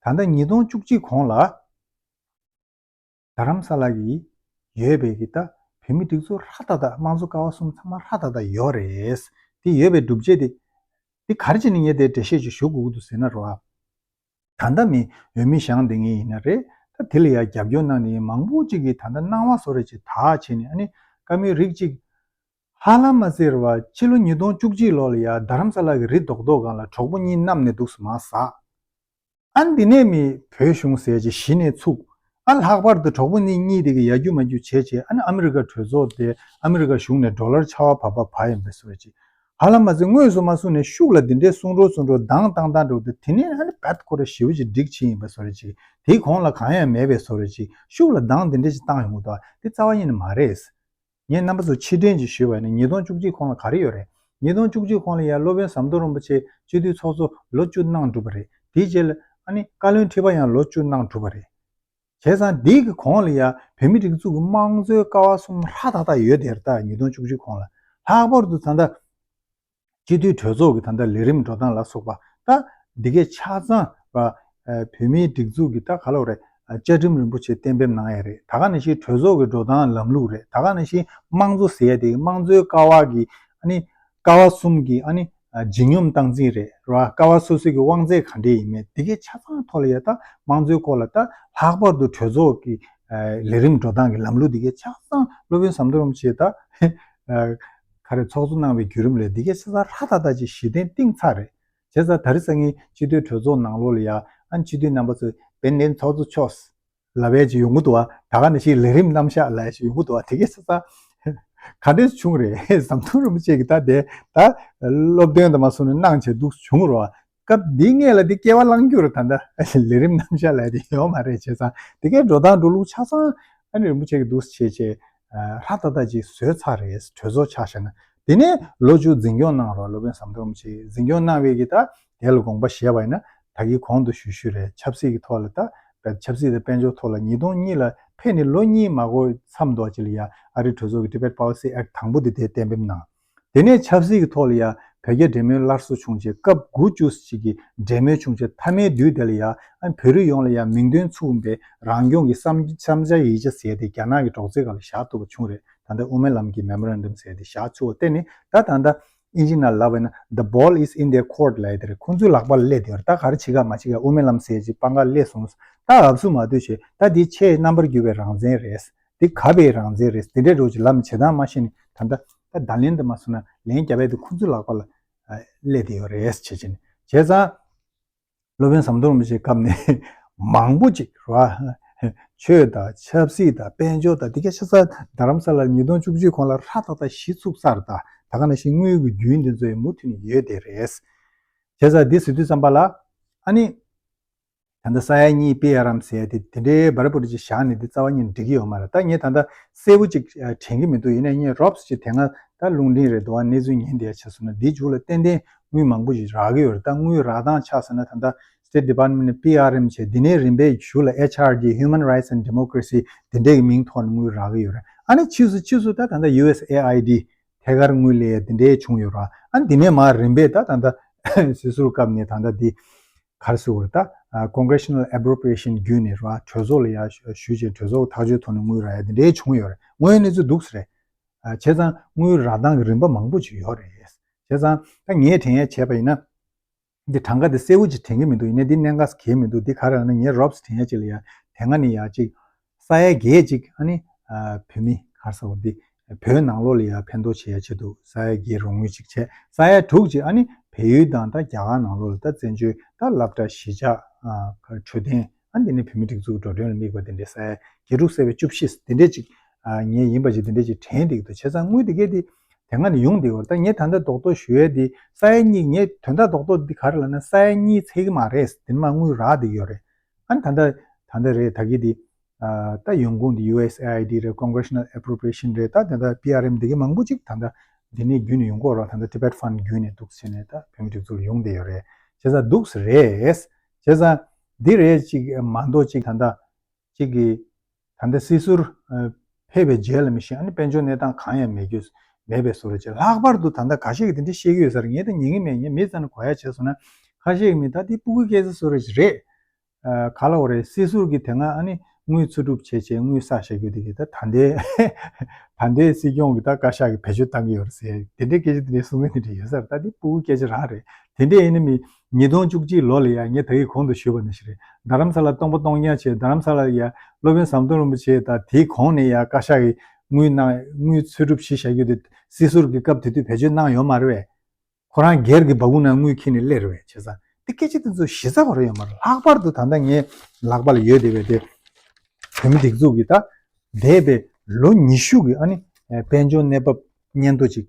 ད་ལྟ་ཉིས་སྟོང་བཅུ་གཅིག་གོང་ལ་རྡ་རམ་ས་ལ་གི་ཡོད་པའི་གི་ད་བོད་མི་སྒྲིག་འཛུགས་ཧྲ་ཏག་ཏག་དམངས་གཙོ་ཀ་བ་གསུམ་ཚང་མ་ཧྲ་ཏག་ཏག་ཡོད་རེད། དེ་ཡོད་པའི་སྒྲུབ་བྱེད་དེ་དེ་ག་རེ་བྱས་ནས་ངས་དེ་འགྲེལ་བཤད་ཅིག་ཞུ་དགོས་ཀྱི་འདུག་ཟེར་ན་རེད་བ། ད་ལྟ་མི་འོས་མི་བཞེངས་བསྡད་མཁན་ཡིན་ན་རེད། ད་དེ་ལ་ཡ་རྒྱབ་སྐྱོར་གནང་མཁན་མང་པོ་ཅིག་གིས་ད་ལྟ་སྣང་བ་བཟོ་འདྲ་ཅིག་དག་བྱས་ནས་ཨ་ནི་བཀའ་མོལ་རིགས་གཅིག་ཧ་ལམ་མ་ཟེར་བ་ཕྱི་ལོ་ཉིས་སྟོང་བཅུ་གཅིག་ལོ་ལ་ཡ་རྡ་རམ་ས་ལ་གི་རི་རྡོག་རྡོག་སྒང་ལ་གྲོགས་པོ་གཉིས་མནའ་མ་ནས་འདུག་སེ་མར་ཟག་ཨ་འདི་ནས་མི་བོད་གཞུང་ཟེར་ཅིག་གཞི་ནས་ཚུགས། ཨ་ལྷག་པར་དུ་གྲོགས་པོ་གཉིས་གཉིས་དེ་གི་ཡར་རྒྱུག་མར་རྒྱུག་བྱས་བྱས་ཨ་ནི་ཨ་མི་རི་ཀ་གྲོས་ཚོགས་དེ་ཨ་མི་རི་ཀ་གཞུང་ནས་ཌོ་ལར་ཆར་པ་བབས་པ་བབས་ཡིན་པའི་བཟོ་འདྲ་ཅིག་ཧ་ལམ་མ་ཟེར་དངོས་སུ་མ་གསུངས་ནས་ཤུགས་ལ་འདི་འདྲའི་གསུང་རོགས་གསུང་རོགས་གདངས་བཏང་བཏང་འགྲོ་དེ་དེ་ནས་ཨ་ནི་རྦད་ཁོ་ར་ཞེ་པོ་ཅིག་འགྲིག་ཕྱིན་ཡིན་པའི་བཟོ་འདྲ་ཅིག་དེའི་གོང་ལ་གང་ཡང་མེད་པའི་བཟོ་འདྲ་ཅིག་ཤུགས་ལ་གདངས་འདི་འདྲ་ཅིག་བཏང་ཡོང་གི་འདུག་དེ་རྩ་བ་ཉིད་ནས་མ་རེད། ངས་རྣམ་པ་ཚོ་ཕྱིར་དྲན་ཅིག་ཞུས་པ་ཡིན་ན་ཉིས་སྟོང་བཅུ་གཅིག་གོང་ལ་ག་རེ་ཡོད་རེད། ཉིས་སྟོང་བཅུ་གཅིག་གོང་ལ་ཡང་སློབ་དཔོན་ཟམ་གདོང་རིན་པོ་ཆེ་སྤྱི་འཐུས་ཚོགས་གཙོ་ལོ་བཅུ་གནང་གྲུབ་པ་རེད། དེའི་རྗེས་ལ་ཨ་ནི་བཀའ་བློན་ཁྲི་པ་ཡང་ལོ་བཅུ་གནང་གྲུབ་པ་རེད། བྱས་ཙང་འདི་གི་གོང་ལ་ཡང་བོད་མི་སྒྲིག་འཛུགས་ཀྱི་དམངས་གཙོའི་ཀ་བ་གསུམ་ཧྲ་ཏག་ཏག་ཡོད་དེ་རེད། ད་ཉིས་སྟོང་བཅུ་གཅིག་གོང་ལ་ལྷག་པར་དུ་ད་ལྟ་སྤྱི་འཐུས་གྲོས་ཚོགས་ཀྱི་ད་ལྟ་ལས་རིམ་འགྲོ་སྟངས་ལ་སོགས་པ་ད་འདི་གའི་ཆ་ཚང་བ་བོད་མིའི་སྒྲིག་འཛུགས་ཀྱི་ད་ག་ལབ་རེད། བཅའ་ཁྲིམས་རིན་པོ་ཆེ་གཏན་འབེབས་གནང་ཡ་རེད། ད་ག་ནང་བཞིན་གྲོས་ཚོགས་ཀྱི་འགྲོ་སྟངས་ལམ་ལུགས་རེད། ད་ག་ནང་བཞིན་དམངས་གཙོ་ཟེར་ཡ་དེ་དམངས་གཙོའི་ཀ་བ་གི་ཨ་ནི་ཀ་བ་གསུམ་གྱི་ཨ་ནི་ཨ་ལྗིད་སྙོམས་སྟངས་འཛིན་རེད་ར། ཀ་བ་སོ་སོའི་གི་དབང་ཚད་ག་འདྲས་ཡིན་མིན་དེ་གའི་ཆ་ཚང་ཐོག་ལ་ཡ་ད་དམངས་གཙོའི་སྐོར་ལ་ད་ལྷག་པར་དུ་གྲོས་ཚོགས་ཀྱི་ཨ་ལས་རིམ་འགྲོ་སྟངས་ཀྱི་ལམ་ལུགས་དེ་གའི་ཆ་ཚང་སློབ་དཔོན་ཟམ་གདོང་རིན་པོ་ཆེས་ད་ཨ་ག་རེ་ཚོགས་གཙོ་གནང་བའི་བརྒྱུད་རིམ་ལས་དེ་གའི་ཆ་ཚང་ཧྲ་ཏག་ཏག་ཅིག་གཞི་རྟེན་བཏིང་ཚར་རེད། བྱས་ཙང་ད་རེས་སང་ཉིན་སྤྱི་འཐུས་གྲོས་ཚོགས་ནང་ལོགས་ལ་ཡ་ཨ་ནི་སྤྱི་འཐུས་རྣམ་པ་ཚོས་དཔལ་ལྡན་ཚོགས་གཙོ་མཆོག་ལབ་ཡས་ཅིག་ཡོང་གི་འདུག་བ། ད་ག་ནང་བཞིན་ལས་རིམ་རྣམ་གཞག་ལབ་ཡས་ཅིག་ཡོང་གི་འདུག་བ། དེ་གའི་ཆ་ཚང་ག་འདྲས་བྱུང་རེད། ཟམ་གདོང་རིན་པོ་ཆེ་གིས་ད་དེ་ད་སློབ་སྟོན་དུ་མ་སོང་ནས་གནང་བྱས་འདུག་བྱུང་རོ། སྐབས་འདི་སྔས་ལ་འདི་སྐྱེ་བ་བླངས་རྒྱུ་རེད། ད་ལྟ་ལས་རིམ་རྣམ་གཞག་ལབ་དེ་ཡོད་མ་རེད། བྱས་ཙང་དེ་གའི་འགྲོ་སྟངས་འགྲོ་ལུགས་ཆ་ཚང་ཨ་ནི་རིན་པོ་ཆེ་གིས་འདུག་བྱས་བྱས་ཧྲ་ཏག་ཏག་ཅིག་བཟོས་ཚར་རེད། གྲོས་ཚོགས་ཆ་བཞག་ན། དེ་ནས་ལོ་བཅུ་འཛིན་སྐྱོང་གནང་རོགས། སློབ་དཔོན་ཟམ་གདོང་རིན་པོ་ཆེ་འཛིན་སྐྱོང་གནང་བའི་གི་ད་དེ་ལ་དགོངས་པ་བཞེས་པ་ཡིན་ན། ད་གིན་གོང་དུ་ཞུས་ཞུས་རེད། ཆབ་སྲིད་ཀྱི་ཐོག་ལ་ད་ཆབ་སྲིད་དང་དཔལ་འབྱོར་ཐོག་ལ་ཉིས་སྟོང་གཉིས་ལ་ཕེབས་ནས་ལོ་གཉིས་མ་འགོར་མཚམས་འདྲ་ཅིག་ལ་ཡ་ཨ་རིའི་གྲོས་ཚོགས་ཀྱི་Tibet Policy Act དང་པོ་དེ་དེ་གཏན་འབེབས་གནང་། དེ་ནས་ཆབ་སྲིད་ཀྱི་ཐོག་ལ་ཡ་བོད་རྒྱ་འབྲེལ་མོལ་སླར་གསོ་བྱུང་རྗེས་སྐབས་དགུ་བཅུ་ཅིག་གི་འབྲེལ་མོལ་བྱུང་རྗེས་མཐའ་མའི་དུས་དེ་ལ་ཡ་ཨ་བོད་རིགས་ཡོངས་ལ་ཡ་མིང་དོན་མཚུངས་པའི་རང་སྐྱོང་གི་བསམ་བསམ་འཆར་ཡིག་ཆ་ཟེར་དེ་རྒྱ་ནག་གི་སྒྲོག་ཙེ་སྒང་ལ་བཞག་ཐུབ་པ་བྱུང་རེད། ད་ལྟ་དབུ་མའི་ལམ་གྱི་Memorandum ཟེར་དེ་བཞག་ཆོག་དེ་ནི་ད་ད་ལྟ་ཨིན་ཇི་ནང་ལབ་པ་ཡིན་ན། The ball is in their court ལབ་ཡ་དེ་རེད། ཁོང་ཚོའི་ལག་པ་ལ་སླེབས་བསྡད་ཡོད་རེད། ད་ག་རེ་བྱེད་ག་མ་བྱེད་ག་དབུ་མའི་ལམ་ཟེར་ཅིག་པང་ཁར་སླེབས་སོང་། ད་ཨབ་སུ་མ་སྡོད་བྱས། ད་འདི་ཆེས་རྣམ་པར་གྱུར་པའི་རང་བཙན་རེད། འདི་གབ་པའི་རང་བཙན་རེད། འདི་འདྲའི་རོགས་ཀྱི་ལམ་བྱེད་སྟངས་མ་ཤེས་ནས་ད་ལྟ་ད་བརྡ་ལན་དུ་མ་སོང་ན་ལན་རྒྱབ་ཡ་དེ་ཁོང་ཚོའི་ལག་པ་ལ་ཨ་སླེབས་བསྡད་ཡོད་རེད་བྱས་བྱས་ནས། བྱས་ཙང་། སློབ་དཔོན་ཟམ་གདོང་རིན་པོ་ཆེའི་སྐབས་ནས་མང་པོ་ཅིག་རེད་བ། ཆོས་དང་ཆབ་སྲིད་དང་དཔལ་འབྱོར་དང་འདི་ག་ཆ་ཚང་རྡ་རམ་ས་ལ་ཉིས་སྟོང་བཅུ་གཅིག་གོང་ལ་ཧྲ་ཏག་ཏག་གཞི་ཚུགས་ཚར། ད་ད་ག་ནང་བཞིན་དངུལ་གྱི་རྒྱུན་འདི་ཚོ་ཡང་མུ་མཐུད་ནས་ཡོད་དེ་རེད། བྱས་ཙང་འདི་ཟེར་དུས་ཙམ་པ་ལ་ཨ་ནི། ད་ལྟ་ས་ཡ་གཉིས་པི་ཨར་ཨེམ་ཟེར་ཡ་དེ་དེ་འདྲའི་བར་བར་ཅིག་བཞག་ནས་དེ་རྩ་བ་ཉིད་ནས་འགྲིག་གི་ཡོད་མ་རེད། ད་ངས་ད་ལྟ་གསལ་པོ་ཅིག་དྲན་གྱི་མི་འདུག་ཡིན་ནའི་ངས་རོབ་ཙམ་ཅིག་དེ་སྔ་ད་རླུང་འཕྲིན་རེད་འདུག་བ། གནས་ཚུལ་ཉན་བསྡད་ཡ་བྱས་སོང་ན་འདིའི་མཇུག་ལ་ཏན་ཏན་དངུལ་མང་པོ་ཞིག་རག་གི་ཡོད་རེད། ད་དངུལ་རག་སྟངས་ཆ་བཞག་ན་ད་ལྟ་State Department ནས་པི་ཨར་ཨེམ་བྱས། དེ་ནས་རིམ་པས་གཞུག་ལ་ཨེཆ་ཨར་ཌི། Human Rights and Democracy དེ་འདྲའི་གི་མིང་ཐོག་ནས་དངུལ་རག་གི་ཡོད་རེད། ཨ་ནི་ཕྱིས་སུ་ཕྱིས་སུ་ད་ད་ལྟ་ཡུ་ཨེས་ཨེ་ཨའི་ཌི་ཐད་ཀར་དངུལ་ལེན་ཡ་དེ་འདྲའི་བྱུང་ཡོད་རེད། ཨ་ནི་དེ་ནས་མར་རིམ་པས་ད་ད་ལྟ་སྲིད་ཟུར་སྐབས་ནས་ད་ལྟ་འདི་ག་རེ་ཟེར་དགོས་རེད། ད་Congressional Appropriation བརྒྱུད་ནས་རེད་བ། གྲོས་ཚོགས་ལ་ཡར་ཞུས་བྱས་གྲོས་ཚོགས་ཐག་གཅོད་ཐོག་ནས་དངུལ་རག་ཡ་དེ་འདྲའི་བྱུང་ཡོད་རེད། དངོས་ཡོད་གནས་ཚུལ་འདུག་སེ་རེད། བྱས་ཙང་དངུལ་རག་སྟངས་ཀྱི་རིམ་པ་མང་པོ་ཅིག་ཡོད་རེད། བྱས་ཙང་ད་ངས་དྲན་ཡ་བྱས་པ་ཡིན་ན། འདི་གྲངས་ཀ་འདི་གསལ་པོ་ཅིག་དྲན་གྱི་མི་འདུག་ཡིན་ནའི་འདི་གནད་འགག་གང་ཡང་མི་འདུག་འདི་ག་རེ་ལབ་ན་ངས་རོབ་ཙམ་དྲན་ཡ་ཅིག་ལ་ཡ། དེ་སྔ་ནས་ཡ་ཅིག་ས་ཡ་བརྒྱད་ཅིག་ཨ་ནི་བོད་མི་ག་རེ་ཟེར་དགོས་རེད། འདི་བོད་ནང་ལོགས་ལ་ཡ་ཕན་ཐོགས་བྱེད་ཡ་ཆེད་དུ་ས་ཡ་བརྒྱད་རོགས་དངུལ་ཅིག་བྱས། ས་ཡ་དྲུག་ཅིག་ཨ་ནི་བལ་ཡུལ་དང་ད་རྒྱ་གར་ནང་ལོགས་ལ་ད་བཙན་བྱོལ་ད་སློབ་གྲྭ་གཞིས་ཆགས་འཕྲོད་བསྟེན། ཨ་འདི་ནི་བོད་མི་སྒྲིག་འཛུགས་འགྲོ་གྲོན་ལ་དམིགས་པ་དེ་འདྲའི་ས་ཡ་བརྒྱད་དྲུག་ཟེར་བའི་བཅུ་བཞི་དེ་འདྲས་ཅིག་ཨ་ངས་ཡིན་པ་ཅིག་དེ་འདྲས་ཅིག་དྲན་འདུག་བྱས་ཙང་དངུལ་དེ་གས་དེ་དེ་སྔ་ནས་ཡོང་བསྡད་ཡོད་རེད། ད་ངས་ད་ལྟ་རྡོག་རྡོག་ཞུ་ཡས་དེ་ས་ཡ་གཉིས། ངས་དོན་དག་རྡོག་རྡོག་འདི་ག་རེ་ལབ་ན་ས་ཡ་གཉིས་ཚད་ཀྱི་མ་རེད། དེ་ནས་མར་དངུལ་རག་བསྡད་ཀྱི་ཡོད་རེད། ཨ་ནི་ད་ལྟ་ད་ལྟ་རེད། ད་གི་དེ་ཨ་ད་ཡོང་ཁུངས་དེ་ཡུ་ཨེས་ཨེ་ཨའི་ཌི་རེད། Congressional Appropriation རེད། ད་དེ་ད་པི་ཨར་ཨེམ་དེ་གས་མང་པོ་ཅིག་ད་ལྟ་འདི་ནས་བརྒྱུད་ནས་ཡོང་གི་ཡོད་རེད། ད་ལྟ་Tibet Fund བརྒྱུད་ནས་འདུག་བྱས་ནས་ད་བོད་མི་སྒྲིག་འཛུགས་ལ་ཡོང་བསྡད་ཡོད་རེད། བྱས་ཙང་འདུག་སེ་རེད། བྱས་ཙང་འདི་རེད་ཅིག་མ་གཏོགས་ཅིག་ད་ལྟ་ཅིག་གི་ད་ལྟ་སྲིད་ཟུར་ཨ་ཕེབས་པའི་རྗེས་ལ་མི་ཤེས། ཨ་ནི་དཔལ་འབྱོར་གནས་སྟངས་གང་ཡང་མེད་རྒྱུ་མེད་པའི་བཟོ་འདྲ་བྱས། ལྷག་པར་དུ་ད་ལྟ་ཁ་ཤས་ཀྱིས་དེ་འདྲ་བཤད་ཀྱི་ཡོད་ས་རེད། ངས་ད་ཉན་གྱི་མེད། ངས་མི་ཚང་ནས་གོ་ཡ་བྱས་སོང་ན་ཁ་ཤས་ཀྱིས་མི་ད་དེ་སྤུ་གུའི་སྐད་ཆ་བཟོ་འདྲ་ཅིག་རེད། ཨ་ག་ལབ་དགོས་རེད། སྲིད་ཟུར་གྱིས་དེ་སྔ་ཨ་ནི་དངུལ་འཚོལ་སྒྲུབ་བྱས་བྱས་དངུལ་བསགས་བཞག་རྒྱུ་དེ་གས་ད་ད་ལྟའི་ད་ལྟའི་སྲིད་སྐྱོང་གིས་ད་བཀའ་ཤག་གིས་བེད་སྤྱོད་བཏང་གི་ཡོད་རེད་ཟེར། དེ་འདྲའི་སྐད་ཆ་དེ་འདྲའི་གསུང་མཁན་དེ་འདྲ་ཡོད་ས་རེད། ད་དེ་སྤུ་གུའི་སྐད་ཆ་རང་རེད། དེ་འདྲ་ཡིན་ན་མི་ཉིས་སྟོང་བཅུ་གཅིག་ལོ་ལ་ཡ་ངས་ད་གིན་གོང་དུ་ཞུས་པ་ནང་བཞིན་རེད། རྡ་རམ་ས་ལ་སྟོང་པ་སྟོང་རྐྱང་བྱས། རྡ་རམ་ས་ལ་ཡ་སློབ་དཔོན་ཟམ་གདོང་རིན་པོ་ཆེ་དང་དེའི་གོང་ནས་ཡ་བཀའ་ཤག་གིས་དངུལ་གནང་། དངུལ་འཚོལ་སྒྲུབ་བྱེད་བཞག་རྒྱུ་དེ་སྲིད་ཟུར་གྱི་སྐབས་དེ་དུས་བེད་སྤྱོད་གནང་ཡོད་མ་རེད་པས། ཁོ་རང་སྒེར་གྱི་སྦ་ཁུག་ནང་དངུལ་འཁྱེར་ནས་སླེབས་རེད་པས། བྱས་ཙང་དེ་སྐད་ཆ་དེ་ཚོ་གཞི་རྩ་བ་རེད་ཡོད་མ་རེད། ལྷག་པར་དུ་ད་ལྟ་ངའི་ལག་པ་ལ་ཡོད་བསྡད་པའི་དེ་བོད་མི་སྒྲིག་འཛུགས་ཀྱི་ད་འདས་པའི་ལོ་ཉི་ཤུ་གི་ཨ་ནི་དཔལ་འབྱོར་གནས་བབ་སྙན་ཐོ་ཅིག་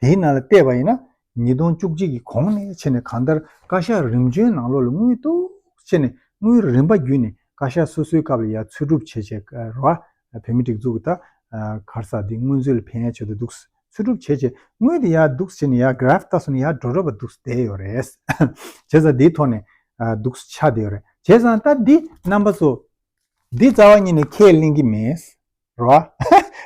དེའི་ནང་ལ་བལྟས་པ་ཡིན་ན། ཉིས་སྟོང་བཅུ་གཅིག་གི་གོང་ནས་བྱས་ནས་གང་ལྟར་བཀའ་ཤག་རིམ་བྱོན་ནང་ལོགས་ལ་དངུལ་ཏོག་ཙམ་བྱས་ནས་དངུལ་རིམ་པ་བརྒྱུད་ནས་བཀའ་ཤག་སོ་སོའི་སྐབས་ལ་ཡ་འཚོལ་སྒྲུབ་བྱས་བྱས་རེད་པ། བོད་མི་སྒྲིག་འཛུགས་ཀྱི་ད་ག་རེ་ཟེར་དེ་སྔོན་ཚུད་ལ་ཕན་ཡ་ཆེད་དུ་འདུག་སེ་འཚོལ་སྒྲུབ་བྱས་བྱས་དངུལ་དེ་ཡར་འདུག་སེ་བྱས་ནས་ཡར་གྷ་ར་ཕི་ལྟ་སོང་ན་ཡར་འགྲོ་འགྲོ་བ་འདུག་སེ་བསྡད་ཡོད་རེད། བྱས་ཙང་འདིའི་ཐོག་ནས་འདུག་སེ་ཆགས་བསྡད་ཡོད་རེད། བྱས་ཙང་ད་འདི་རྣམ་པ་ཚོ་འདི་རྩ་བ་ཉིད་ནས་ཁས་ལེན་གྱི་མེད། རེད་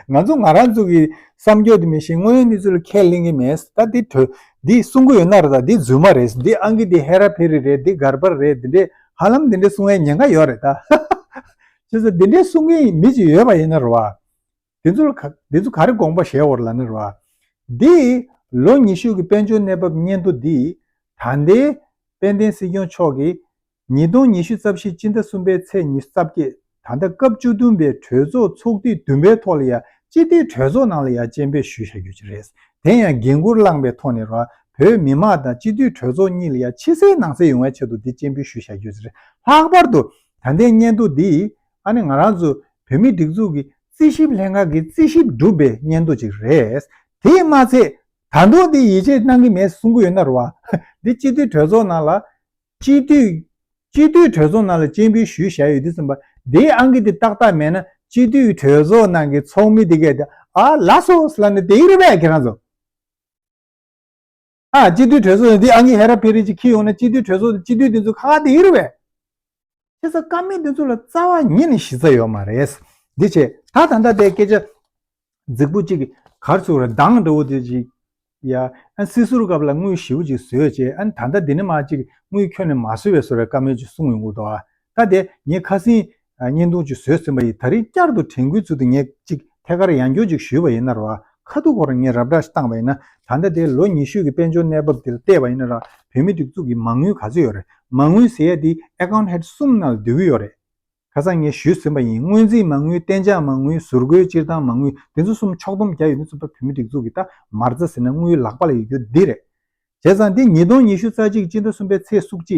པ། ང་ཚོ་ང་རང་ཚོ་གི་བསམ་སྐྱོ་དེ་མི་ཤེས། དངོས་ཡོད་གནས་ཚུལ་ལ་ཁས་ལེན་གྱི་མེད། ད་འདི་གྲོས་འདི་གསུང་གི་ཡོད་ན་རེད། ད་འདི་རྫུན་མ་རེད། འདི་ཨང་ཀི་འདི་ཧེ་ར་ཕེ་རི་རེད། འདི་གར་པར་རེད། འདི་འདྲའི་ཧ་ལམ་འདི་འདྲའི་གསུང་ཡའི་ཉེན་ཁ་ཡོད་རེད་ད། བྱས་ཙང་འདི་འདྲའི་གསུང་མཁན་མི་ཅིག་ཡོད་པ་ཡིན་ན་རེད་པ། འདི་ཚོ་ལ་ག་འདི་ཚོ་ག་རེ་དགོངས་པ་བཞེས་ཡོད་རེད་ལབ་ན་རེད་པ། འདི་ལོ་ཉི་ཤུ་གི་དཔལ་འབྱོར་གནས་བབ་སྙན་ཐོ་འདི་ད་ལྟའི་དཔལ་ལྡན་སྲིད་སྐྱོང་མཆོག་གིས་ཉིས་སྟོང་ཉི་ཤུ་རྩ་བཞི་སྤྱི་ཟླ་གསུམ་པའི་ཚེས་ཉི་ཤུ་རྩ་བརྒྱད། ད་ལྟ་སྐབས་བཅུ་བདུན་པའི་གྲོས་ཚོགས་ཚོགས་དུས་བདུན་པའི་ཐོག་ལ་ཡ་སྤྱི་འཐུས་གྲོས་ཚོགས་ནང་ལ་ཡ་སྤྱན་འབུལ་ཞུས་བཞག་རྒྱུ་ཅིག་རེད། དེ་ཡང་འགན་འཁུར་བླངས་པའི་ཐོག་ནས་རེད་པ། བོད་མི་མང་དང་སྤྱི་འཐུས་གྲོས་ཚོགས་གཉིས་ལ་ཡ་ཕྱི་གསལ་ནང་གསལ་ཡོང་བའི་ཆེད་དུ་འདི་སྤྱན་འབུལ་ཞུས་བཞག་རྒྱུ་ཅིག་རེད། ལྷག་པར་དུ་ད་ལྟའི་སྙན་ཐོ་འདི་ཨ་ནི་ང་རང་ཚོ་བོད་མིའི་སྒྲིག་འཛུགས་ཀྱི་རྩིས་ཞིབ་ལྷན་ཁང་གིས་རྩིས་ཞིབ་བསྒྲུབས་པའི་སྙན་ཐོ་ཅིག་རེད། དེས་མ་ཚད་ད་དུང་འདི་ཡིད་ཆེས་གནང་གི་མེད་གསུང་གི་ཡོད་ན་རེད་པ། འདི་སྤྱི་འཐུས་གྲོས་ཚོགས་ནང་ལ་སྤྱི་འཐུས་སྤྱི་འཐུས་གྲོས་ཚོགས་ནང་ལ་སྤྱན་འབུལ་ཞུས་བཞག་ཡོད་དུས་ཙམ་པ་འདིའི་ཨང་ཀི་འདི་ཏག་ཏག་མེད་ན་སྤྱི་འཐུས་གྲོས་ཚོགས་ནང་གི་ཚོགས་མི་འདི་གས་དེ་ཨ་ལགས་སོ་ལབ་ནས་བསྡད་ཀྱི་རེད་པས་ཁྱེད་རང་ཚོ། ཨ་སྤྱི་འཐུས་གྲོས་ཚོགས་ནས་འདི་ཨང་ཀི་ཧེ་ར་ཕེ་རི་ཅིག་འཁྱེར་ཡོང་ན་སྤྱི་འཐུས་གྲོས་ཚོགས་ནས་སྤྱི་འཐུས་འདི་ཚོ་ཁ་ཁ་བསྡད་ཀྱི་རེད་པས། བྱས་ཙང་བཀའ་མོལ་འདི་ཚོ་ལ་རྩ་བ་ཉིད་ནས་གཞི་རྩ་ཡོད་མ་རེད། འདི་བྱས་ད་ད་ལྟ་དེ་སྐད་ཆ་རྫིག་པོ་གཅིག་ག་རེ་ཟེར་དགོས་རེད། གདངས་འདྲ་བོ་དེ་ཅིག་ཡ། ཨ་སྲིད་ཟུར་སྐབས་ལ་དངུལ་ཞེ་པོ་ཅིག་བཟོས་བྱས་ཨ་ད་ལྟ་འདི་ནས་མར་ཅིག་དངུལ་ཁྱོན་ནས་མ་བཟོས་པའི་བཟོ་འདྲའི་བཀའ་མོལ་ཅིག་གསུངས་ཡོང་གི་འདུག་ཨ། ད་དེ་ངས་ཁ་སང་ཨ་བརྙན་ཐུང་ཅིག་བཟོས་ཟིན་པ་ཡིན། ད་རིང་བསྐྱར་དུ་དྲན་སྐུལ་ཚུལ་དུ་ངས་ཅིག་ཐད་ཀར་ཡང་བསྐྱར་ཅིག་ཞུས་པ་ཡིན་ན་རེད་པ། ཁ་ཐུག་ཁོ་རང་ངས་ར་སྤྲོད་ཅིག་བཏང་པ་ཡིན་ན་ད་ལྟ་དེ་ལོ་ཉི་ཤུ་གི་དཔལ་འབྱོར་གནས་བབ་འདིར་བལྟས་པ་ཡིན་ན་ར་བོད་མིའི་སྒྲིག་འཛུགས་ཀྱི་མ་དངུལ་ག་ཚོད་ཡོད་རེད། མ་དངུལ་ཟེར་ཡ་དེ་ཨེ་ཀའུན་ཊི་ཧེཌ་གསུམ་ནང་ལ་འདུས་ཀྱི་ཡོད་རེད། ཁ་སང་ངས་ཞུས་ཟིན་པ་ཡིན། སྔོན་རྩིས་མ་དངུལ། གཏན་འཇགས་མ་དངུལ། ཟུར་བཀོལ་སྤྱིར་བཏང་མ་དངུལ། དེ་ཚོ་གསུམ་ཕྱོགས་བསྡོམས་བརྒྱབ་ཡོང་དུས་ཙམ་པ་བོད་མིའི་སྒྲིག་འཛུགས་ཀྱི་ད་མ་རྩ་ཟེར་ན་དངུལ་ལག་པ་ལ་ཡོད་རྒྱུ་འདི་རེད། བྱས་ཙང་འདི་ཉིས་སྟོང་ཉི་ཤུ་རྩ་གཅིག་སྤྱི་ཟླ་གསུམ་པའི་ཚེས་སུམ་ཅུ་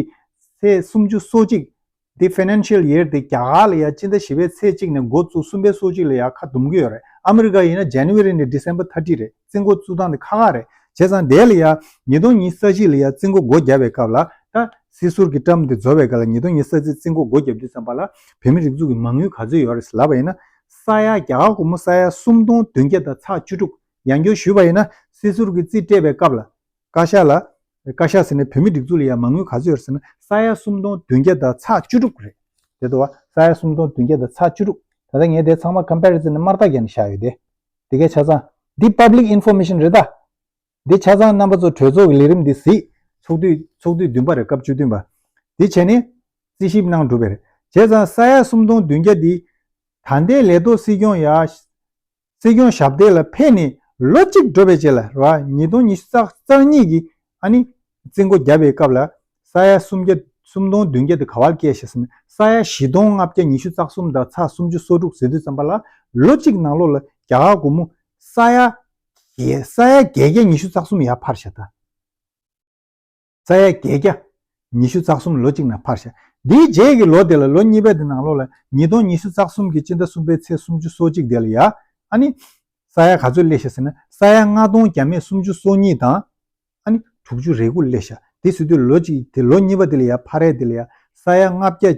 ཚེས་སུམ་ཅུ་སོ་གཅིག་ དེ་financial year དེ་རྒྱ་གར་ལ་ཡ་སྤྱི་ཟླ་བཞི་པའི་ཚེས་གཅིག་ནས་འགོ་བཙུགས་གསུམ་པའི་སོ་གཅིག་ལ་ཡ་ཁ་འདུམ་གྱི་ཡོད་རེད། ཨ་མི་རི་ཀ་ཡིན་ན་January ནས་December thirty རེད། རྩིས་འགོ་བཙུགས་སྟངས་དེ་ཁག་ཁག་རེད། བྱས་ཙང་དེ་ལ་ཡ་ཉིས་སྟོང་ཉི་ཤུ་རྩ་གཅིག་ལ་ཡ་རྩིས་འགོ་སྒོ་བརྒྱབ་པའི་སྐབས་ལ། ད་སྲིད་ཟུར་གྱི་term དེ་རྫོགས་པའི་སྐབས་ལ་ཉིས་སྟོང་ཉི་ཤུ་རྩ་གཅིག་རྩིས་འགོ་སྒོ་བརྒྱབ་དུས་ཙམ་པ་ལ་བོད་མི་སྒྲིག་འཛུགས་ཀྱི་མ་དངུལ་ག་ཚོད་ཡོད་རེད་ལབ་པ་ཡིན་ན། ས་ཡ་རྒྱ་གར་སྒོར་མོ་ས་ཡ་སུམ་སྟོང་བདུན་བརྒྱ་དང་ཚེག་བཅུ་དྲུག་ཡང་བསྐྱར་ཞུས་པ་ཡིན་ན། སྲིད་ཟུར་གྱི་རྩིས་སྤྲད་པའི་སྐབས་ལ། བཀའ་ཤག་ལ། བཀའ་ཤག་ཟེར་ནས་བོད་མི་སྒྲིག་འཛུགས་ལ་ཡ་མ་དངུལ་ག་ཚོད་ཡོད་ཟེར་ན་ས་ཡ་སུམ་སྟོང་བདུན་བརྒྱ་དང་ཚེག་བཅུ་དྲུག་རེད། དེ་འདུག་བ། ས་ཡ་སུམ་སྟོང་བདུན་བརྒྱ་དང་ཚེག་བཅུ་དྲུག་ད་ལྟ་ངས་དེ་ཚང་མ་comparison ནས་དམར་རྟགས་བརྒྱབ་ནས་བཞག་ཡོད་དེ། དེ་གའི་ཆ་ཚང་། འདི་public information རེད་ད། འདི་ཆ་ཚང་རྣམ་པ་ཚོ་གྲོས་ཚོགས་ཀྱི་ལས་རིམ་འདི་གཟིགས། ཚོགས་དུས་ཚོགས་དུས་བདུན་པ་རེད། སྐབས་བཅུ་བདུན་པ། འདི་བྱས་ནས་རྩིས་ཞིབ་གནང་གྲུབ་པ་རེད། བྱས་ཙང་ས་ཡ་སུམ་སྟོང་བདུན་བརྒྱ་འདི་ད་ལྟའི་ལས་ཐོག་སྲིད་སྐྱོང་ཡ། སྲིད་སྐྱོང་ཞབས་སྟེགས་ལ་ཕེབས་ནས་ལོ་གཅིག་འགྲོ་བའི་རྗེས་ལ་རེད་བ། ཉིས་སྟོང་ཉི་ཤུ་རྩ་གཉིས་ཀྱི་ཨ་ནི་རྩིས་འགོ་བརྒྱབ་པའི་སྐབས་ལ་ས་ཡ་སུམ་བརྒྱ་སུམ་སྟོང་བདུན་བརྒྱ་དེ་ག་པར་བསྐྱལ་ཤག་ཟེར་ན། ས་ཡ་བཞི་སྟོང་ལྔ་བརྒྱ་ཉི་ཤུ་རྩ་གསུམ་དང་ཚེག་སུམ་ཅུ་སོ་དྲུག་ཟེར་དུས་ཙམ་པ་ལ་ལོ་གཅིག་ནང་ལོགས་ལ་རྒྱ་གར་སྒོར་མོ་ས་ཡ་བརྒྱད་ས་ཡ་བརྒྱད་བརྒྱ་ཉི་ཤུ་རྩ་གསུམ་ཡར་འཕར་ཤག་ད། ས་ཡ་བརྒྱད་བརྒྱ་ཉི་ཤུ་རྩ་གསུམ་ལོ་གཅིག་ནང་འཕར་ཤག་འདིའི་རྗེས་ཀྱི་ལོ་དེ་ལ་ལོ་གཉིས་པའི་དེ་ནང་ལོགས་ལ་ཉིས་སྟོང་ཉི་ཤུ་རྩ་གསུམ་གྱི་སྤྱི་ཟླ་གསུམ་པའི་ཚེས་སུམ་ཅུ་སོ་གཅིག་དེ་ལ་ཡ། ཨ་ནི། ས་ཡ་ག་ཚོད་སླེབས་ཤག་ཟེར་ན་ས་ཡ་ལྔ་སྟོང་བརྒྱ་མེད་སུམ་ཅུ་སོ་གཉིས་དང་། ཨ་ནི་དྲུག་ཅུ་རེ་དགུ་སླེབས་ཤག་དེ་ཟེར་དུས་ལོ་གཅིག་དེ་ལོ་གཉིས་པ་དེ་ལ་ཡ་འཕར་ཡ་དེ་ལ་ཡ་ས་ཡ་ལྔ་བརྒྱ།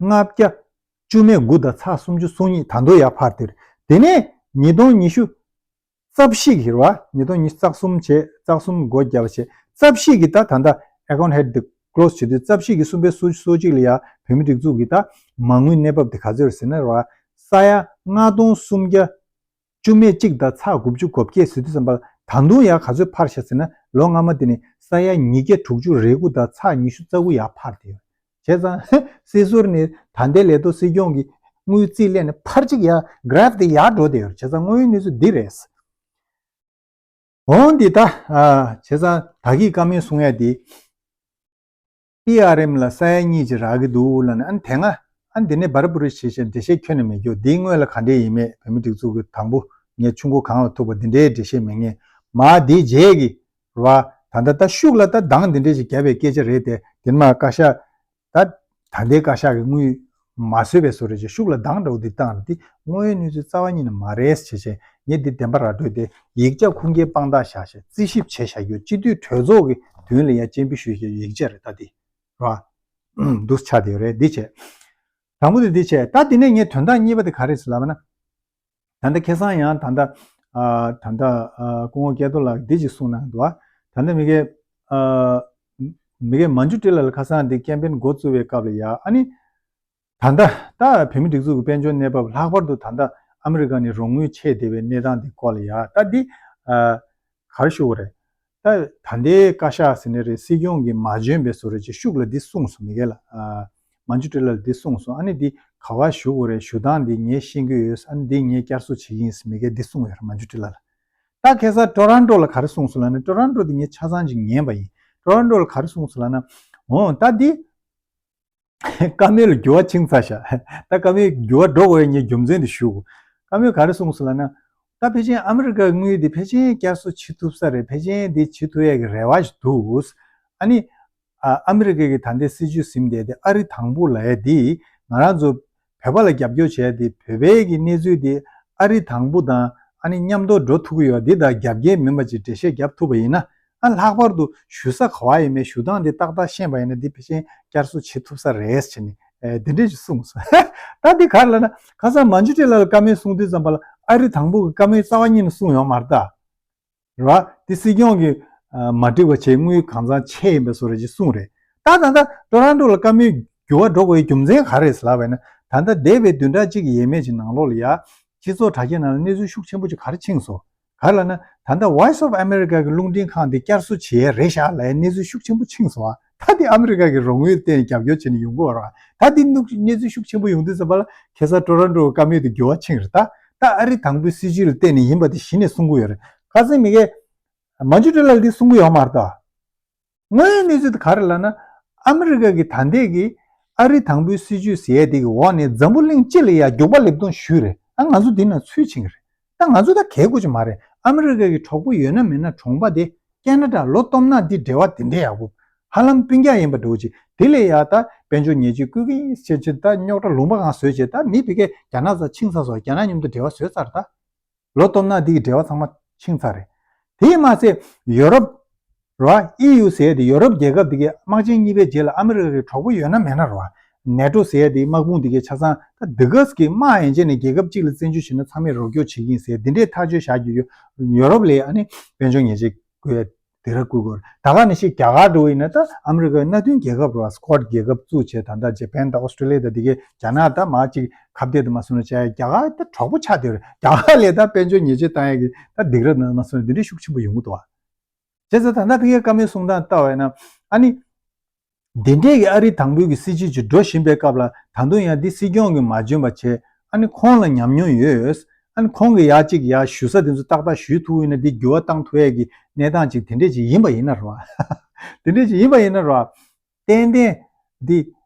ལྔ་བརྒྱ། བཅུ་མེད་དགུ་དང་ཚེག་སུམ་ཅུ་སོ་གཉིས་ད་དུང་ཡར་འཕར་དེ་རེད། དེ་ནས་ཉིས་སྟོང་ཉི་ཤུ། རྩ་བཞི་གི་རེད་བ། ཉིས་སྟོང་ཉི་ཤུ་རྩ་གསུམ་བྱས་རྩ་གསུམ་སྒོ་བརྒྱབ་བྱས་རྩ་བཞི་གི་ད་ད་ལྟ་account head དེ་close བྱེད་དུས་རྩ་བཞི་གི་གསུམ་པའི་སོ་སོ་གཅིག་ལ་ཡ་བོད་མི་སྒྲིག་འཛུགས་ཀྱི་ད་མ་དངུལ་གནས་བབ་དེ་ག་ཚོད་རེད་ཟེར་ན་རེད་བ། ས་ཡ་ལྔ་སྟོང་སུམ་བརྒྱ། བཅུ་མེད་གཅིག་དང་ཚེག་དགུ་བཅུ་གོ་བརྒྱད་ཟེར་དུས་ཙམ་པ་ལ་ད་དུང་ཡང་ག་ཚོད་འཕར་ཤག་ཟེར་ན་ལོ་སྔ་མ་དེ་ནས་ས་ཡ་ཉིས་བརྒྱ་དྲུག་ཅུ་རེ་དགུ་དང་ཚེག་ཉི་ཤུ་རྩ་དགུ་ཡར་འཕར་དེ་ཡོད། བྱས་ཙང་སྲིད་ཟུར་ནས་ད་ལྟའི་ལས་ཐོག་སྲིད་སྐྱོང་གི་དངུལ་རྩིས་ལེན་ནས་ཕར་གཅིག་ཡར་graph དེ་ཡར་འགྲོ་དེ་ཡོད། བྱས་ཙང་དངོས་ཡོད་གནས་ཚུལ་འདི་རེད། འོང་འདི་ད་བྱས་ཙང་ད་གིན་བཀའ་མོལ་གསུང་ཡ་དེ། པི་ཨར་ཨེམ་ལ་ས་ཡ་གཉིས་ཅིག་རག་གི་འདུག་ལབ་ནས་ཨ་ནི་དེ་སྔ་ཨ་ནི་འདི་ནས་འབར་འབུར་བྱེད་བྱེད་འགྲེལ་བཤད་ཁྱོན་ནས་མེད་རྒྱུ་འདིའི་སྔོན་ལ་ག་འདྲས་ཡིན་མེད་བོད་མི་སྒྲིག་འཛུགས་ཀྱི་དང་པོ་ངས་ཆུ་འགོ་གངས་ལ་ཐུག་པ་འདི་འདྲའི་འགྲེལ་བཤད་མེད་ངེས་མ་འདིའི་རྗེས་ཀྱི་རེད་བ། ད་ལྟ་ད་ཤུགས་ལ་ད་འདང་འདི་འདྲས་ཅིག་བརྒྱབ་པའི་སྐད་ཆ་རེད་དེ་དེ་མ་བཀའ་ཤག་ད་ད་ལྟའི་བཀའ་ཤག་གི་དངུལ་མ་བཟོས་པའི་བཟོ་འདྲ་ཅིག་ཤུགས་ལ་འདང་འདྲ་བོ་འདི་བཏང་རེད་དེ་དངོས་ཡོད་གནས་ཚུལ་རྩ་བ་ཉིད་ནས་མ་རེད་བྱས་བྱས་ངས་འདི་བདེན་པ་ར་སྤྲོད་དེ་ཡིག་ཆ་ཁུངས་སྐྱེལ་དཔང་རྟགས་བཞག་བྱས་རྩིས་ཞིབ་བྱས་བཞག་རྒྱུ་སྤྱི་འཐུས་གྲོས་ཚོགས་ཀྱི་མདུན་ལ་ཡ་སྤྱན་འབུལ་ཞུས་བྱས་ཡིག་ཆ་རེད་ད་འདི། ར། འདུག་ཆགས་བསྡད་ཡོད་རེད། འདི་བྱས། དང་པོ་དེ་འདི་བྱས། ད་འདི་ནས་ངས་དོན་དག་གཉིས་པ་དེ་ག་རེ་ཟེར་ལབ་ན། ད་ལྟ་ཁ་སང་ཡང་ད་ལྟ་ཨ་ད་ལྟ་ཨ་སྐུ་ངོ་སྐལ་རྡོར་ལགས་འདི་ཅིག་གསུངས་གནང་འདུག་ད་ལྟ་མི་གེ་ཨ་མི་གེ་མན་ཇུ་ཊི་ལ་ལ་ཁ་སང་འདི་ཀེམ་པེན་འགོ་བཙུགས་པའི་སྐབས་ལ་ཡ་ཨ་ནི། ད་ལྟ་ད་བོད་མི་སྒྲིག་འཛུགས་ཀྱི་དཔལ་འབྱོར་གནས་བབ་ལྷག་པར་དུ་ད་ལྟ་ཨ་མི་རི་ཀ་ནས་རོགས་དངུལ་ཆད་བསྡད་པའི་གནས་སྟངས་འདི་སྐོར་ལ་ཡ་ད་འདི་ཨ་ག་རེ་ཞུ་དགོས་རེད། ད་ད་ལྟའི་བཀའ་ཤག་ཟེར་ནའི་རེད། སྲིད་སྐྱོང་གིས་མ་འཇོན་པའི་བཟོ་འདྲ་ཅིག་ཤུགས་ལ་འདི་གསུངས་སོང་། མི་གེ་ལ་ཨ་མན་ཇུ་ཊི་ལ་ལ་འདི་གསུངས་སོང་། ཨ་ནི་འདི་ག་པར་ཞུ་དགོས་རེད། ཞུ་སྟངས་འདི་ངས་ཤེས་ཀྱི་ཡོད། ཨ་ནི་འདི་ངས་བསྐྱར་གསོ་བྱེད་ཀྱི་ཡིན་ཟེར་མི་གེ་འདི་གསུངས་ཡོད་རེད་མན་ཇུ་ཊི་ལ་ལ། ད་ཁ་སང་ཊོ་རོན་ཊོ་ལ་ག་རེ་གསུངས་སོང་ལབ་ན། ཊོ་རོན་ཊོ་འདི་ངས་ཆ་ཚང་ཅིག་ཉན་པ་ཡིན། ཊོ་རོན་ཊོ་ལ་ག་རེ་གསུངས་སོང་ལབ་ན། འོ་ད་འདི་བཀའ་མོལ་ལ་འགྱུར་བ་ཕྱིན་ཚར་ཤག་ད་བཀའ་མོལ་འགྱུར་བ་འགྲོ་དགོས་ཡ་ངས་རྒྱུ་མཚན་དེ་ཞུ། བཀའ་མོལ་ག་རེ་གསུངས་སོང་ལབ་ན། ད་ཕལ་ཆེར་ཨ་མི་རི་ཀའི་དངུལ་དེ་ཕལ་ཆེར་བསྐྱར་གསོ་བྱེད་ཐུབ་ས་རེད། ཕལ་ཆེར་འདི་བྱེད་ཐུབ་ཡ་གི་རེ་བ་ཞིག་འདུག་ཨ་ནི། ཨ་ཨ་མི་རི་ཀ་གི་ད་ལྟའི་སྲིད་བྱུས་ཟིན་བསྡད་དེ་ཨ་རི་དང་པོ་ལབ་ཡ་དེ་ང་རང་ཚོ་བོད་པ་ལ་རྒྱབ་སྐྱོར་བྱས་ཏེ་བོད་པའི་གི་གནས་ཚུལ་དེ་ཨ་རི་དང་པོ་དང་ཨ་ནི་མཉམ་དུ་འགྲོ་ཐུབ་ཀྱི་ཡོད་འདི་དང་རྒྱབ་འགལ་མིན་པ་ཅིག་འགྲེལ་བཤད་རྒྱབ་ཐུབ་པ་ཡིན་ན། ཨ་ལྷག་པར་དུ་ཞུ་ས་ག་བ་ཡིན་མིན་ཞུ་སྟངས་དེ་ཏག་ཏག་ཤེས་པ་ཡིན་ན་འདི་ཕལ་ཆེར་བསྐྱར་གསོ་བྱེད་ཐུབ་ས་རེད་ཟེར་ནས་ཨེ་འདི་འདྲས་ཞིག་གསུངས་སོང་། ད་འདི་ག་རེ་ལབ་ན་ཁ་སང་མན་ཇུ་ཊི་ལ་ལ་བཀའ་མོལ་གསུང་དུས་ཙམ་པ་ལ་ཨ་རི་དང་པོ་གི་བཀའ་མོལ་རྩ་བ་ཉིད་ནས་གསུངས་ཡོད་མ་རེད་ད། རེད་བ། དེ་སྲིད་སྐྱོང་གིས་ཨ་མ་འགྲིག་པ་བྱས་དངུལ་གང་ཚང་ཆད་ཡིན་པའི་བཟོ་འདྲ་ཅིག་གསུངས་རེད། ད་ད་ལྟ་ཊོ་རོན་ཊོ་ལ་བཀའ་མོལ་འགྱུར་བ་འགྲོ་དགོས་པའི་རྒྱུ་མཚན་ག་རེ་རེད་ལབ་པ་ཡིན་ན། ད་ལྟ་འདས་པའི་བདུན་ཕྲག་གཅིག་ཡས་མས་ཀྱི་ནང་ལོགས་ལ་ཡ། སྤྱི་ཚོགས་དྲ་རྒྱའི་ནང་ལ་གནས་ཚུལ་ཤུགས་ཆེན་པོ་ཅིག་ག་རེ་ཕྱིན་སོང་། ག་རེ་ལབ་ན། ད་ལྟ་Voice of America གི་རླུང་འཕྲིན་ཁང་དེ་བསྐྱར་གསོ་བྱེད་ཡས་རེད་ཤག་ལབ་ཡས་གནས་ཚུལ་ཤུགས་ཆེན་པོ་ཕྱིན་སོང་བ། ད་དེ་ཨ་མི་རི་ཀ་གི་རོགས་དངུལ་བརྟེན་ནས་རྒྱབ་སྐྱོར་བྱས་ནས་ཡོང་གི་ཡོད་རེད་བ། ད་དེ་གནས་ཚུལ་ཤུགས་ཆེན་པོ་ཡོང་དུས་ཙམ་པ་ལ་ཁ་སང་ཊོ་རོན་ཊོ་གི་བཀའ་མོལ་དེ་འགྱུར་བ་ཕྱིན་རེད་ད། ད་ཨ་རི་དང་པོའི་སྲིད་བྱུས་ལ་བརྟེན་ནས་ཡིན་པ་དེ་གཞི་ནས་གསུང་གི་ཡོད་རེད། ཁ་སང་མི་གས། མན་ཇུ་ཊི་ལ་ལ་འདི་གསུང་གི་ཡོད་མ་རེད་ད། དངོས་ཡོད་གནས་ཚུལ་དེ་ག་རེ་ལབ་ན། ཨ་མི་རི་ཀ་གི་ད་ལྟའི་གི་ཨ་རི་དང་པོའི་སྲིད་བྱུས་ཟེར་ཡས་དེ་གི་འོག་ནས་འཛམ་བུ་གླིང་སྤྱི་ལ་ཡ་རྒྱུག་པ་ལེབ་སྟོང་ཞུས་རེད། ཨ་ང་ཚོ་འདི་ན་ཚུད་ཕྱིན་གི་རེད། ད་ང་ཚོ་ད་གལ་དགོས་ཀྱི་མ་རེད། ཨ་མི་རི་ཀ་གི་གྲོགས་པོ་ཡོད་ན་མེད་ན་གྲོང་པ་དེ་ཁེ་ན་ཌ་ལོ་སྟོང་ན་འདི་འབྲེལ་བ་དེ་འདྲས་ཡག་པོ། ཧ་ལམ་སྤུན་ཀྱག་ཡིན་པ་འདྲ་བོ་ཅིག་དེ་ལས་ཡ་ད་དཔལ་འབྱོར་ཉེས་ཆད་བཀོད་ཀྱི་ཡིན་ཟེར་བྱས་ད་རྙོག་དྲ་ལུང་པ་གང་བཟོས་བྱས་ད་མི་ཕ་གིར་རྒྱ་ནག་ཚ་ཕྱིན་ཚར་སོང་། རྒྱ་ནག་མཉམ་དུ་འབྲེལ་བ་བཟོས་ཚར། ད་ལོ་སྟོང་ནང་འདི་གི་འབྲེལ་བ་ཚང་མ་ཕྱིན་ཚར་རེད། དེས་མ་ཚད་ཡོ་རོབ་ར་ཨི་ཡུ་ཟེར་ཡ་དེ་ཡོ་རོབ་རྒྱལ་ཁབ་དེ་གའི་དམག་ཆེན་གཉིས་པའི་རྗེས་ལ་ཨ་མི་རི་ཀ་གི་གྲོགས་པོ་ཡོད་ན་མེད་ན་ར་ནེ་ཊོ་ཟེར་ཡ་དེའི་དམག་དཔུང་དེ་གའི་ཆ་ཚང་ད་འདི་ག་གི་དམག་ཡན་ཆད་ནས་རྒྱལ་ཁབ་གཅིག་ལ་བཙན་འཛུལ་བྱས་ན་ཚང་མས་རོགས་སྐྱོར་བྱེད་ཀྱི་ཡིན་ཟེར་འདི་འདྲའི་ཐག་གཅོད་བཞག་རྒྱུ་ཡོད། ཡོ་རོབ་ལ་ཨ་ནི་དཔལ་འབྱོར་ཉེས་ཆད་བཀོད་ཡ་དེ་ར་བཀོད་དགོས་རེད། ད་ག་ནང་བཞིན་རྒྱ་གར་འདྲ་བོ་ཡིན་ན་ད་ཨ་མི་རི་ཀའི་མནའ་མཐུན་རྒྱལ་ཁབ་ར་སི་ཀོཌ་རྒྱལ་ཁབ་བཙུགས་བྱས་ད་ལྟ་ཇེ་པན་དང་ཨོ་སི་ཀྲོ་ལི་ཡ་དང་དེ་གའི་རྒྱ་ནག་ད་མ་གཅིག་ཁ་གཏད་དུ་མ་སོང་ན་བྱས་རྒྱ་གར་ད་གྲོགས་པོ་ཆགས་བསྡད་ཡོད་རེད། རྒྱ་གར་ལས་ད་དཔལ་འབྱོར་ཉེས་ཆད་བཏང་ཡ་གི་ད་སྡིགས་ར་ན་མ་སོང་ན་འདི་འདྲའི་ཤུགས་ཆེན་པོ་ཡོང་གི་འདུག་བ། བྱས་ཙང་ད་ལྟ་ཕ་གིའི་བཀའ་མོལ་གསུང་སྟངས་ལྟ་བས་ན་ཨ་ནི། འདི་འདྲས་ཀྱི་ཨ་རི་དང་པོའི་གི་སྲིད་བྱུས་ཅིག་འགྲོ་བཞིན་པའི་སྐབས་ལ་ད་དུང་ཡང་འདི་སྲིད་སྐྱོང་གིས་མ་འཇོན་པ་བྱས་ཨ་ནི་ཁོང་ལ་ཉམས་མྱོང་ཡོད། ཨ་ནི་ཁོང་གིས་ཡ་གཅིག་ཡ་ཞུ་ས་དེ་ཚོ་ཏག་ཏག་ཞུས་ཐུབ་ཡིན་ན་འདི་འགྱུར་བ་བཏང་ཐུབ་ཡས་ཀྱི་གནས་སྟངས་ཅིག་དེ་འདྲས་ཅིག་ཡིན་པ་ཡིན་ན་རེད་བ། དེ་འདྲས་ཅིག་ཡིན་པ་ཡིན་ན་རེད་བ། ཏན་ཏན་འདི་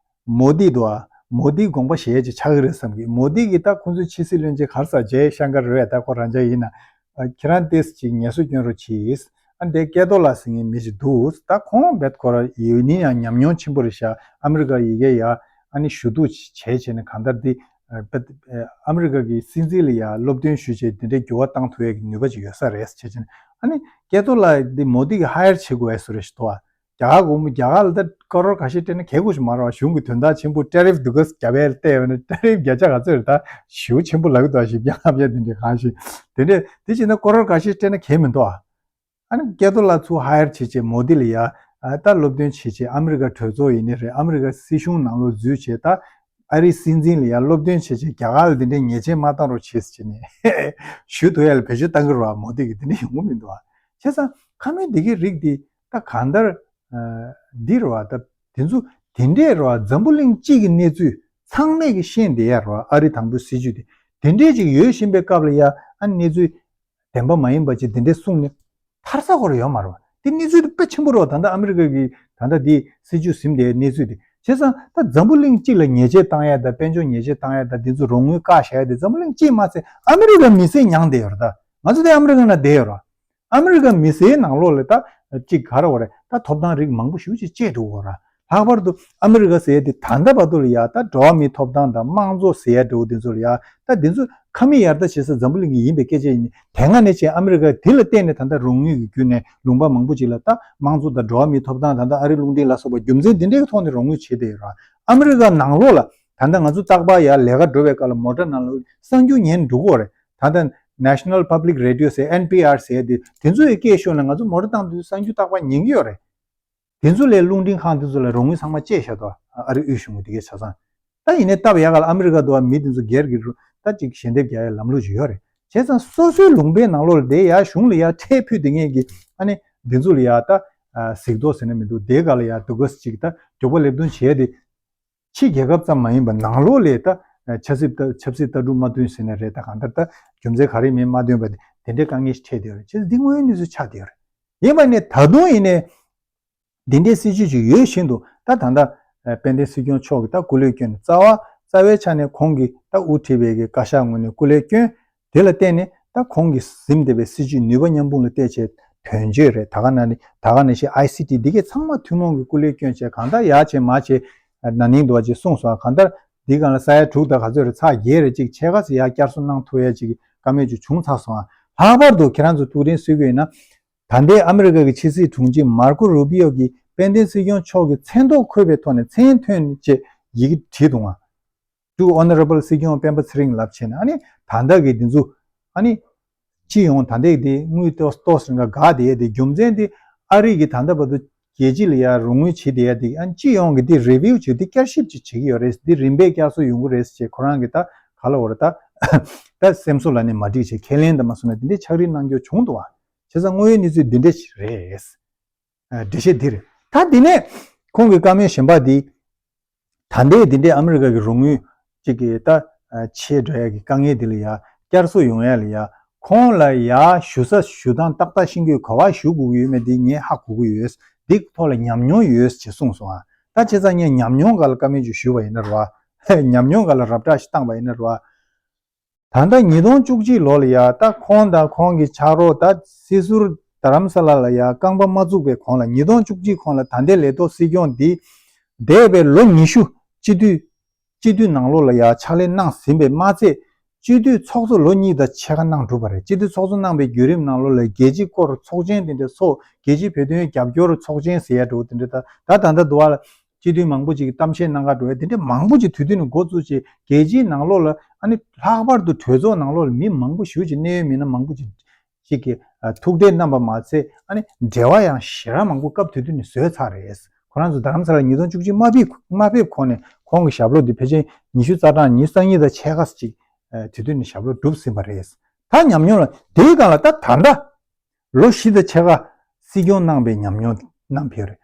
མོ་དི་འདུག་ཨ། མོ་དིའི་དགོངས་པ་བཞེས་ཅིག་ཆགས་ཀྱི་རེད་བསམ་གི། མོ་དི་གིས་ད་ཁོང་ཚོའི་ཕྱི་སྲིད་བློན་ཆེན་ག་རེ་ཟེར་ཇེ་ཤང་ཀར་རེད་ད་ཁོ་རང་ཅག་ཡིན་ན། ཨ་ཁྱེད་རང་ཏེས་ཅིག་ངལ་གསོ་སྐྱོན་རོགས་གྱིས། ཨ་འདས་ཀེ་ཏོ་ལ་ཟེར་མཁན་མི་ཞིག་འདུག་ད་ཁོང་བེད་ཁོ་ར་ཡིན་ནི་ཡང་ཉམས་མྱོང་ཆེན་པོ་རེད་ཤག་ཨ་མི་རི་ཀ་ཡི་གེ་ཡ་ཨ་ནི་ཞུ་གཏུག་བྱས་བྱས་ནས་གང་ལྟར་འདི་ཨ་བེད་ཨ་ཨ་མི་རི་ཀ་གི་སྲིད་འཛིན་ལ་ཡ་སློབ་སྟོན་ཞུས་བྱས་འདི་འདྲའི་འགྱུར་བ་བཏང་ཐུབ་ཡས་ཀྱི་ནུས་པ་ཅིག་ཡོད་ས་རེད་བྱས་བྱས་ནས་ཨ་ནི་ཀེ་ཏོ་ལ་འདི་མོ་དི་གི་ཧ་ཡར་བྱེད་དགོས་ཡས་བཟོ་རེད་ཞིག་འདུག་ཨ། རྒྱ་གར་སྒོར་མོ་རྒྱ་གར་ལ་ད་ཀ་རོར་ཁ་ཤས་སྤྲད་ན་གལ་དགོས་ཞིག་མ་རེད་བ། གཞུང་གི་དོན་དག་ཆེན་པོ་ཏེ་རིཕ་འདུག་ག་རྒྱབ་ཡས་ལ་བལྟས་ཡོད་ན་ཏེ་རིཕ་བརྒྱ་ཆ་ག་ཚོད་རེད་ད་ཞེ་པོ་ཆེན་པོ་ལབ་ཀྱི་འདུག་ཞིག་རྒྱ་ལབ་ཡ་དེ་འདྲའི་གང་ཞིག་དེ་འདྲས་དེ་བྱས་ན་ཀ་རོར་ཁ་ཤས་སྤྲད་ན་གལ་མི་འདུག་ཨ། ཨ་ནི་ཀེ་ཏོ་ལ་ཚུར་ཧ་ཡར་བྱེད་བྱས་མོ་དི་ལ་ཡ་ཨ་ད་སློབ་སྟོན་བྱེད་བྱས་ཨ་མི་རི་ཀ་གྲོས་ཚོགས་ཡིན་ནི་རེད། ཨ་མི་རི་ཀ་སྲིད་གཞུང་ནང་ལོགས་འཛུལ་བྱས་ད་ཨ་རིའི་སྲིད་འཛིན་ལ་ཡ་སློབ་སྟོན་བྱེད་བྱས་རྒྱ་གར་ལ་དེ་འདྲའི་ཉེས་ཆད་མ་བཏང་རོགས་བྱེད་ཟེར་བྱས་ནས་ཞུ་ཐུབ་ཡ་ལ་བེད་སྤྱོད་བཏང་གི་རེད་བ། མོ་དི་གིས་དེ་འདྲ་ཡོང་གི་མི་འདུག་ཨ། བྱས་ཙང་ཁ་སྨྲས་འདི་གའི་རིགས་འདི་ད་གང་ལྟར་ཨ་འདི་རེད་བ། ད་དེ་ཚོ་དེ་འདྲས་རེད་བ། འཛམ་བུ་གླིང་སྤྱི་གི་གནས་ཚུལ་ཚང་མས་ཀྱི་ཤེས་བསྡད་ཡ་རེད་བ། ཨ་རི་དང་པོའི་སྲིད་ཇུས་དེ་དེ་འདྲས་ཅིག་ཡོད་བཞིན་པའི་སྐབས་ལ་ཡ་ཨ་གནས་ཚུལ་བདེན་པ་མ་ཡིན་པ་ཅིག་དེ་འདྲས་གསུངས་ནས་ཐར་ས་ཁོ་ར་ཡོད་མ་རེད་བ། དེ་གནས་ཚུལ་དེ་དཔེ་ཆེན་པོ་རེད་བ། ད་ལྟ་ཨ་མི་རི་ཀ་གི་ད་ལྟ་དེ་སྲིད་ཇུས་ཟིན་བསྡད་ཡའི་གནས་ཚུལ་དེ་བྱས་ཙང་ད་འཛམ་བུ་གླིང་སྤྱི་ལ་ཉེས་ཆད་བཏང་ཡ་དང་དཔལ་འབྱོར་ཉེས་ཆད་བཏང་ཡ་དང་དེ་ཚོ་རོགས་དངུལ་བཀག་བཞག་ཡ་དེ་འཛམ་བུ་གླིང་སྤྱི་མ་ཚད་ཨ་མི་རི་ཀ་མི་སེར་མྱངས་བསྡད་ཡོད་རེད། ད་ང་ཚོ་དེ་ཨ་མི་རི་ཀ་ནང་བསྡད་ཡོད་རེད། ཨ་མི་རི་ཀ་མི་སེར་ནང་ལོགས་ལ་ད་ཅིག་ག་རེ་བ་རེད། ད་ཐོབ་ཐང་རིགས་མང་པོ་ཞེ་པོ་ཅིག་བཅད་འགྲོ་གི་ཡོད་རེད། ལྷག་པར་དུ་ཨ་མི་རི་ཀ་ཟེར་ཡ་དེ་ད་ལྟ་བར་དུ་ལ་ཡ་ད་འགྲོ་བ་མིའི་ཐོབ་ཐང་དང་དམངས་གཙོ་ཟེར་ཡ་འདྲ་བོ་དེ་ཚོ་ལ་ཡ་ད་དེ་ཚོ་ཁ་མིག་ཡར་ལྟ་བྱེད་ས་འཛམ་བུ་གླིང་གི་ཡིན་པའི་སྐད་ཆ་ཡིན། དེ་སྔ་ནས་བྱས་ཨ་མི་རི་ཀ་དེ་ལ་བརྟེན་ནས་ད་ལྟ་རོགས་དངུལ་གྱི་བརྒྱུད་ནས་ལུང་པ་མང་པོ་ཅིག་ལ་ད་དམངས་གཙོ་དང་འགྲོ་བ་མིའི་ཐོབ་ཐང་ད་ལྟ་ཨ་རི་རླུང་འཕྲིན་ལ་སོགས་པ་རྒྱུ་མཚན་དེ་འདྲའི་ཐོག་ནས་རོགས་དངུལ་བྱེད་བསྡད་ཡོད་རེད། ཨ་མི་རི་ཀ་ནང་ལོགས་ལ་ད་ལྟ་ང་ཚོ་རྟག་པར་ཡར་ལས་ཀ་འགྲོ་བའི་སྐབས་ལ་མོ་ཊ་ནང་ལ་གསར་འགྱུར་ཉན་འགྲོ་གི་ཡོད་རེད། ད་ལྟ་National Public Radio ཟེར་ཨེན་པི་ཨར་ཟེར་དེ་དེ་ཚོ་ཡི་སྐད་ཤོར་ནས་ང་ཚོ་མོ་ཊ་བཏང་དུས་གསར་འགྱུར་རྟག་པར་ཉན་གྱི་ཡོད་རེད། དེ་ཚོ་ལས་རླུང་འཕྲིན་ཁང་དེ་ཚོ་ལ་རོགས་དངུལ་ཚང་མ་བཅད་བཞག་འདུག་ཨ་རི་དབུས་གཞུང་གི་དེ་གའི་ཆ་ཚང་། ད་ཡིན་ནའི་སྟབས་ཡག་ག་ལ་ཨ་མི་རི་ཀ་འདུག་བ། མི་དེ་ཚོ་སྒེར་གྱི་རུ་ད་ཅིག་ཞལ་འདེབས་རྒྱག་ཡ་ལམ་ལུགས་ཅིག་ཡོད་རེད། བྱས་ཙང་སོ་སོའི་ལུང་པའི་ནང་ལོགས་ལ་དེ་ཡ་གཞུང་ལ་ཡ་ཁྲལ་ཕུད་དེ་ངེས་ཀྱི་ཨ་ནི་དེ་ཚོ་ལ་ཡ་ད་གཟིགས་རྟོག་ཟེར་ན་མི་འདུག་དེ་ག་ལ་ཡ་དུ་གོ་ཅིག་ད་མགྱོགས་པོ་ལེབ་རྡུང་བྱས་ཏེ། ཕྱི་རྒྱལ་ཁབ་ཙམ་མ་ཡིན་པར་ནང་ལོགས་ལ་ད་ཆབ་སྲིད་ལྟ་ཆབ་སྲིད་ལྟ་གྲུབ་མ་མཐུན་ཟེར་ནས་རེད། ད་གང་ལྟར་ད་རྒྱུ་མཚན་ག་རེ་མེད་མ་འདོན་པ་དེ་འདྲའི་དཀའ་ངལ་ཞིག་འཕྲད་བསྡད་ཡོད་རེད། བྱས་ཙང་འདི་དངོས་ཡོད་གནས་ཚུལ་ཆགས་བསྡད་ཡོད་རེད། ཡིན་པ་ནས་ད་དུང་ཡིན་ནའི་འདི་འདྲའི་སྲིད་ཇུས་ཅིག་ཡོད་བཞིན་དུ་ད་ད་ལྟ་དཔལ་ལྡན་སྲིད་སྐྱོང་མཆོག་གིས་ད་སྐུ་ལས་བསྐྱོན་ནས་རྩ་བ་རྩ་བའི་ཆ་ནས་ཁོང་གིས་ད་དབུ་ཁྲིད་པའི་གི་བཀའ་ཤག་ངོས་ནས་སྐུ་ལས་བསྐྱོན། དེ་ལ་བརྟེན་ནས་ད་ཁོང་གིས་ཟིན་བསྡད་པའི་སྲིད་ཇུས་ནུས་པ་མཉམ་སྤུངས་ལ་བལྟས་བྱས་དོན་གཅོད་རེད། ད་ག་ནང་ནས་ད་ག་ནང་བཞིན་ཨའི་སི་ཊི་འདི་གས་ཚང་མ་ཐུན་མོང་གི་སྐུ་ལས་བསྐྱོན་བྱས་གང་ལྟར་ཡག་བྱས་མ་བྱས་ན་ནིང་འདུག་བ་ཅེས་གསུངས་སོང་། གང་ལྟར་འདི་སྒང་ལ་ས་ཡ་དྲུག་དང་ག་ཚོད་རེད་ཚེག་བརྒྱད་རེད་ཅིག་ཕྱེད་ཀ་ཙམ་ཡར་བསྐྱར་གསོ་གནང་ཐུབ་ཡ་ཅིག་བཀའ་མོལ་ཅིག་བྱུང་ཚར་སོང་ཨ། ལྷག་པར་དུ་ཁྱེད་རང་ཚོ་ཐུགས་དྲན་གསོས་ཀྱི་ཡོད་ན། ད་ལྟའི་ཨ་མི་རི་ཀ་གི་ཕྱི་སྲིད་དྲུང་ཆེ་མར་ཀོ་རུ་པི་ཡོ་གིས་དཔལ་ལྡན་སྲིད་སྐྱོང་མཆོག་གི་མཚན་ཐོག་འཁོད་པའི་ཐོག་ནས་མཚན་ཐོན་བྱས་ཡི་གེ་བྲིས་འདུག་ཨ། To Honorable སྲིད་སྐྱོང་སྤེན་པ་ཚེ་རིང་ལབ་བྱས་ནས་ཨ་ནི་ད་ལྟ་གི་འདི་ཚོ་ཨ་ནི་སྤྱི་ཡོངས་ད་ལྟའི་འདི་དངུལ་ཏོག་ཏོག་ཟིན་ག་དགའ་བསྡད་ཡ་དེ་རྒྱུ་མཚན་དེ་ཨ་རི་གི་ད་ལྟ་བར་དུ་རྒྱལ་སྤྱི་ལ་ཡ་རོགས་དངུལ་བྱེད་བསྡད་ཡ་དེ་ཨ་ནི་སྤྱི་ཡོངས་ཀྱི་འདི་རི་བིའུ་བྱེད་འདི་བསྐྱར་ཞིབ་ཅིག་བྱེད་ཀྱི་ཡོད་རེད། འདི་རིམ་པས་བསྐྱར་གསོ་ཡོང་གི་རེད་ཅེས་ཁོ་རང་གི་ད་ག་ལ་བར་ད་ད་སེམས་གསོ་ལ་ནི་མ་འགྲིག་བྱས་ཁས་ལེན་དང་མ་སོང་ན་འདི་འདྲའི་ཕྱག་རིས་གནང་རྒྱུ་བྱུང་འདུག་བ། བྱས་ཙང་དངོས་ཡོད་གནས་ཚུལ་འདི་འདྲ་ཞིག་རེད། ཨ་འགྲེལ་བཤད་འདི་རེད། ད་འདི་ནས་ཁོང་གི་བཀའ་མོལ་གཞན་པ་འདི། ད་ལྟའི་འདི་འདྲའི་ཨ་མི་རི་ཀ་གི་རོགས་དངུལ་གཅིག་གི་ད་ཨ་ཆད་འགྲོ་ཡ་གི་དཀའ་ངལ་འདི་ལ་ཡ་བསྐྱར་གསོ་ཡོང་ཡ་ལ་ཡ་ཁོང་ལ་ཡ་ཞུ་ས་ཞུ་སྟངས་ཏག་ཏག་ཤེས་ཀྱི་ཡོད། ག་བ་ཞུ་དགོས་ཀྱི་ཡོད་མེད་འདི་ངས་ཧ་གོ་གི་ཡོད། འདི་ཐོག་ལ་ཉམས་མྱོང་ཡོད་ཅེས་གསུངས་སོང་ཨ། ད་བྱས་ཙང་ངས་ཉམས་མྱོང་སྒང་ལ་བཀའ་མོལ་ཅིག་ཞུས་པ་ཡིན་ན་རེད་བ། ཉམས་མྱོང་སྒང་ལ་རབ་བསྒྲགས་ཤིག་བཏང་པ་ཡིན་ན་རེད་བ། ད་ལྟ་ཉིས་སྟོང་བཅུ་གཅིག་ལོ་ལ་ཡ་ད་ཁོང་དང་ཁོང་གི་ཕྱག་རོགས་ད་སྲིད་ཟུར་ རྡ་རམ་ས་ལ་ལ་ཡ་རྐང་པ་མ་བཙུགས་པའི་གོང་ལ་ཉིས་སྟོང་བཅུ་གཅིག་གོང་ལ་ད་ལྟའི་ལས་ཐོག་སྲིད་སྐྱོང་འདི་འདས་པའི་ལོ་ཉི་ཤུ་སྤྱི་འཐུས་སྤྱི་འཐུས་ནང་ལོགས་ལ་ཡ་ཕྱག་ལས་གནང་ཟིན་པའི་མ་ཚད། སྤྱི་འཐུས་ཚོགས་གཙོ་ལོ་གཉིས་དང་ཕྱེད་ཀ་གནང་གྲུབ་པ་རེད། སྤྱི་འཐུས་ཚོགས་གཙོ་གནང་པའི་བརྒྱུད་རིམ་ནང་ལོགས་ལ་རྒྱལ་སྤྱིའི་སྐོར་ཚོགས་ཆེན་དེ་འདྲ་སོགས་རྒྱལ་སྤྱིའི་བོད་དོན་རྒྱབ་སྐྱོར་ཚོགས་ཆེན་ཟེར་ཡ་འགྲོ་དེ་འདྲ་ད་ད་ད་ལྟ་འདུག་བ་ལ། སྤྱི་འཐུས་མང་པོ་ཅིག་གིས་གཏམ་བཤད་གནང་ག་འགྲོ་ཡ་དེ་འདྲ་མང་པོ་ཅིག་དུས་དུས་ནས་འགོ་བཙུགས་བྱས་རྒྱལ་སྤྱིའི་ནང་ལོགས་ལ་ཨ་ནི་ལྷག་པར་དུ་གྲོས་ཚོགས་ནང་ལོགས་ལ་མི་མང་པོ་ཞེ་པོ་ཅིག་གནད་ཡོད་མི་སྣ་མང་པོ་ཅིག་ཅིག་གིས་ཨ་ཐུག་འཕྲད་གནང་པ་མ་ཚད་ཨ་ནི་འབྲེལ་བ་ཡང་ཞེ་དྲག་མང་པོ་སྐབས་དེ་དུས་ནས་བཟོས་ཚར་རེད། ཁོ་རང་ཚོ་རྡ་རམ་ས་ལ་ཉིས་སྟོང་བཅུ་གཅིག་མ་ཕེབས་མ་ཕེབས་གོང་ནས་ཁོང་གི་ཞབས་ལོ་འདི་ཕལ་ཆེར་ཉི་ཤུ་རྩ་གྲངས་ཉི་ཤུ་རྩ་གཉིས་དང་ཕྱེད་ཀ་ཅིག་ཨ་དེ་དུས་ནས་ཞབས་ལོ་གྲུབ་ཟིན་པ་རེད། ད་ཉམས་མྱོང་ལ་དེའི་སྒང་ལ་ད་ད་ལྟ་ལོ་བཞི་དང་ཕྱེད་ཀ་སྲིད་སྐྱོང་གནང་པའི་ཉམས་མྱོང་གནང་ཕེབས་རེད།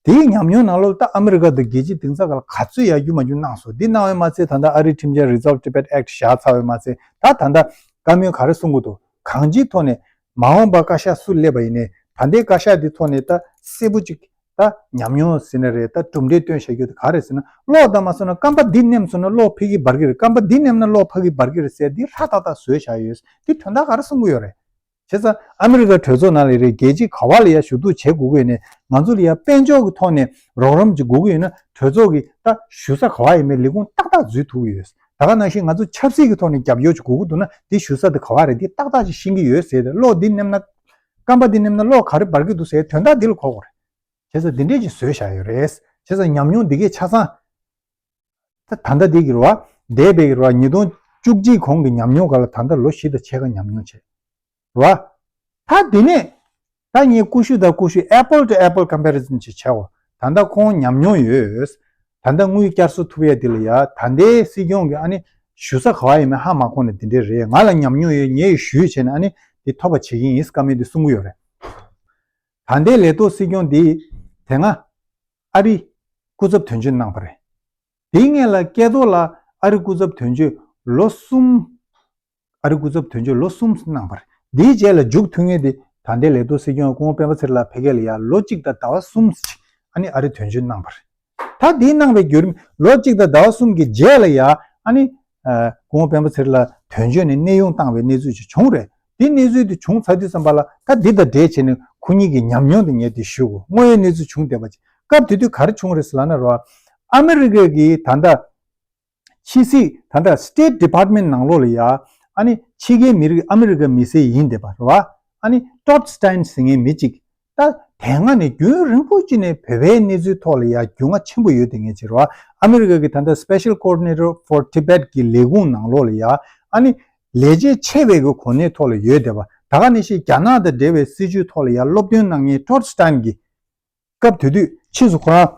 དེའི་ཉམས་མྱོང་ནང་ལོགས་ད་ཨ་མི་རི་ཀ་དང་རྒྱལ་སྤྱིའི་སྡིངས་ཆ་སྒང་ལ་ག་ཚོད་ཡར་རྒྱས་མར་རྒྱས་གནང་སོང་། འདི་གནང་བའི་མ་ཚད་ད་ལྟ་ཨ་རིའི་ཁྲིམས་འཆར་Resolve Tibet Act བཞག་ཚར་བའི་མ་ཚད་ད་ད་ལྟ་བཀའ་མོལ་ག་རེ་གསུང་གི་འདུག་གང་ཅིའི་ཐོག་ནས་མ་འོངས་པ་བཀའ་ཤག་སུ་སླེབས་པ་ཡིན་ནའི་ད་ལྟའི་བཀའ་ཤག་འདི་ཐོག་ནས་ད་གསལ་པོ་ཅིག་ད་ཉམས་མྱོང་ཟེར་ན་རེད། ད་གྲུབ་འབྲས་སྟོན་བྱ་རྒྱུ་དེ་ག་རེ་ཟེར་ན་གློག་བཏང་མ་སོང་ན་རྐང་པ་འདི་ནེམ་སོང་ན་གློག་ཕ་གི་འབར་གི་རེད། རྐང་པ་འདི་ནེམ་ན་གློག་ཕ་གི་འབར་གི་རེད་ཟེར་འདི་ཧྲ་ཏག་ཏག་བཟོས་བཞག་ཡོད། འདི་དོན་དག་ག་རེ་གསུང་གི་ཡོད་རེད། བྱས་ཙང་ཨ་མི་རི་ཀ་གྲོས་ཚོགས་ནང་ལ་རེད། རྒྱལ་སྤྱི་ག་བ་ལ་ཡ་ཞུ་གཏུག་བྱེད་དགོས་ཀྱི་ཡོད་ནས་ང་ཚོ་ལ་ཡ་དཔལ་འབྱོར་གྱི་ཐོག་ནས་རོགས་རམ་ཅིག་དགོས་ཀྱི་ཡོད་ན་གྲོས་ཚོགས་ཀྱི་ད་ཞུ་ས་ག་བ་ཡིན་མིན་ལས་ཁུངས་ཏག་ཏག་འཛུལ་ཐུབ་ཀྱི་ཡོད། ད་ག་ནང་བཞིན་ང་ཚོ་ཆབ་སྲིད་ཀྱི་ཐོག་ནས་རྒྱབ་སྐྱོར་ཅིག་དགོས་ཀྱི་འདུག་ན་འདི་ཞུ་ས་དེ་ག་བ་རེད། འདི་ཏག་ཏག་ཅིག་ཤེས་ཀྱི་ཡོད་ཟེར་ཏེ་གློག་འདི་ནེམ་ན་རྐང་པ་འདི་ནེམ་ན་གློག་ག་རེ་འབར་གྱི་འདུག་ཟེར་དོན་དག་འདི་ལ་གོ་དགོས་རེད། བྱས་ཙང་འདི་འདྲས་ཅིག་བཟོས་བཞག་ཡོད་རེད། བྱས་ཙང་ཉམས་མྱོང་འདི་གས་ཆ་ཚང་། ད་ད་ལྟ་འདི་གི་རེད་བ། འདས་པའི་གི་རེད་བ་ཉིས་སྟོང་བཅུ་གཅིག་གོང་གི་ཉམས་མྱོང་ག་ལ་ད་ལྟ་ལོ་བཞི་དང་ཕྱེད་ཀ་ཉམས་མྱོང་བྱས། རེད་བ། ད་འདི་ནས་ད་ངས་ཀུ་ཤུ་དང་ཀུ་ཤུ་apple to apple comparison ཅིག་བྱའོ། ད་ལྟ་ཁོང་ཉམས་མྱོང་ཡོད། ད་ལྟ་དངུལ་བསྐྱར་གསོ་ཐུབ་ཡས་འདི་ལ་ཡ་ད་ལྟའི་སྲིད་སྐྱོང་གི་ཨ་ནི་ཞུ་ས་ག་བ་ཡིན་མིན་ཧ་མ་གོ་ནས་འདི་འདྲས་རེད། ང་ལ་ཉམས་མྱོང་ཡོད། ངས་ཞུས་བྱས་ནས་ཨ་ནི་འདི་ཐོབ་པ་བྱེད་ཀྱི་ཡིན་བཀའ་མོལ་འདི་གསུང་གི་ཡོད་རེད། ད་ལྟའི་ལས་ཐོག་སྲིད་སྐྱོང་འདི་དེ་སྔ་ཨ་རི་སྐུ་ཚབ་དོན་གཅོད་གནང་བ་རེད། དེའི་སྔོན་ལ་སྐལ་རྡོར་ལགས་ཨ་རི་སྐུ་ཚབ་དོན་གཅོད་ལོ་གསུམ། ཨ་རི་སྐུ་ཚབ་དོན་གཅོད་ལོ་གསུམ་གནང་བ་རེད། དེའི་རྗེས་ལ་མཇུག་མཐུད་མཁན་དེ་ད་ལྟའི་ལས་ཐོག་སྲིད་སྐྱོང་སྐུ་ངོ་སྤེན་པ་ཚེ་རིང་ལགས་ཕ་གི་ལ་ཡ་ལོ་གཅིག་དང་ཟླ་བ་གསུམ་ཅིག་ཨ་ནི་ཨ་རི་དོན་གཅོད་གནང་བ་རེད། ད་དེའི་གནང་བའི་བརྒྱུད་རིམ་ལོ་གཅིག་དང་ཟླ་བ་གསུམ་གྱི་རྗེས་ལ་ཡ་ཨ་ནི་ཨ་སྐུ་ངོ་སྤེན་པ་ཚེ་རིང་ལགས་དོན་གཅོད་ནས་གནས་དབྱུང་བཏང་བའི་གནས་ཚུལ་ཅིག་བྱུང་རེད། དེ་གནས་ཚུལ་དེ་བྱུང་ཚར་དུས་ཙམ་པ་ལ་ད་འདི་དང་འབྲེལ་བྱས་ནས་ཁོ་གཉིས་ཀྱི་ཉམས་མྱོང་དེ་ངས་དེ་ཞུ་དགོས། དངོས་ཡོད་གནས་ཚུལ་བྱུང་བསྡད་པ་ཅིག་སྐབས་དེ་དུས་ག་རེ་བྱུང་རེད་ཟེར་ལབ་ན་རེད་བ། ཨ་མི་རི་ཀ་གི་ད་ལྟ་ཕྱི་སྲིད་ད་ལྟ་State Department ནང་ལོགས་ལ་ཡ་ཨ་ནི་ཕྱི་རྒྱལ་མི་རིགས་ཨ་མི་རི་ཀ་མི་སེར་ཡིན་བསྡད་པ་རེད་བ། ཨ་ནི་Todd Stein ཟེར་མཁན་མི་གཅིག་ད་དེ་སྔ་ནས་རྒྱུན་རིང་པོ་ཅིག་ནས་བོད་པའི་གནས་ཚུལ་ཐོག་ལ་ཡ་རྒྱུས་མངའ་ཆེན་པོ་ཡོད་བསྡད་མཁན་ཅིག་རེད་བ། ཨ་མི་རི་ཀ་གི་ད་ལྟ་Special Coordinator for Tibet གི་ལས་ཁུངས་ནང་ལོགས་ལ་ཡ་ཨ་ནི་ལས་བྱེད་ཆེ་བའི་གི་གོ་གནས་ཐོག་ལ་ཡོད་བསྡད་པ། ད་ག་ནང་བཞིན་རྒྱ་ནག་དང་འབྲེལ་བའི་སྲིད་བྱུས་ཐོག་ལ་ཡ་སློབ་སྟོན་གནང་མཁན་Todd Stein གི་སྐབས་དེ་དུས་ཕྱིས་སུ་ཁོ་རང་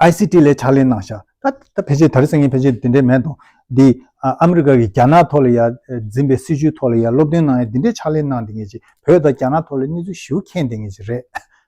ཨའི་སི་ཊི་ལ་ཕྱག་ལས་གནང་ཤག་ད་ད་ཕལ་ཆེར་ད་རེས་སང་ཉིན་ཕལ་ཆེར་དེ་འདྲས་མེད་དོ། འདི་ཨ་ཨ་མི་རི་ཀ་གི་རྒྱ་ནག་ཐོག་ལ་ཡ་འཛིན་པའི་སྲིད་བྱུས་ཐོག་ལ་ཡ་སློབ་སྟོན་གནང་ཡ་འདི་འདྲས་ཕྱག་ལས་གནང་བསྡད་མཁན་ཅིག་བོད་དང་རྒྱ་ནག་ཐོག་ལ་གནས་ཚུལ་ཞེ་པོ་མཁྱེན་བསྡད་མཁན་ཅིག་རེད།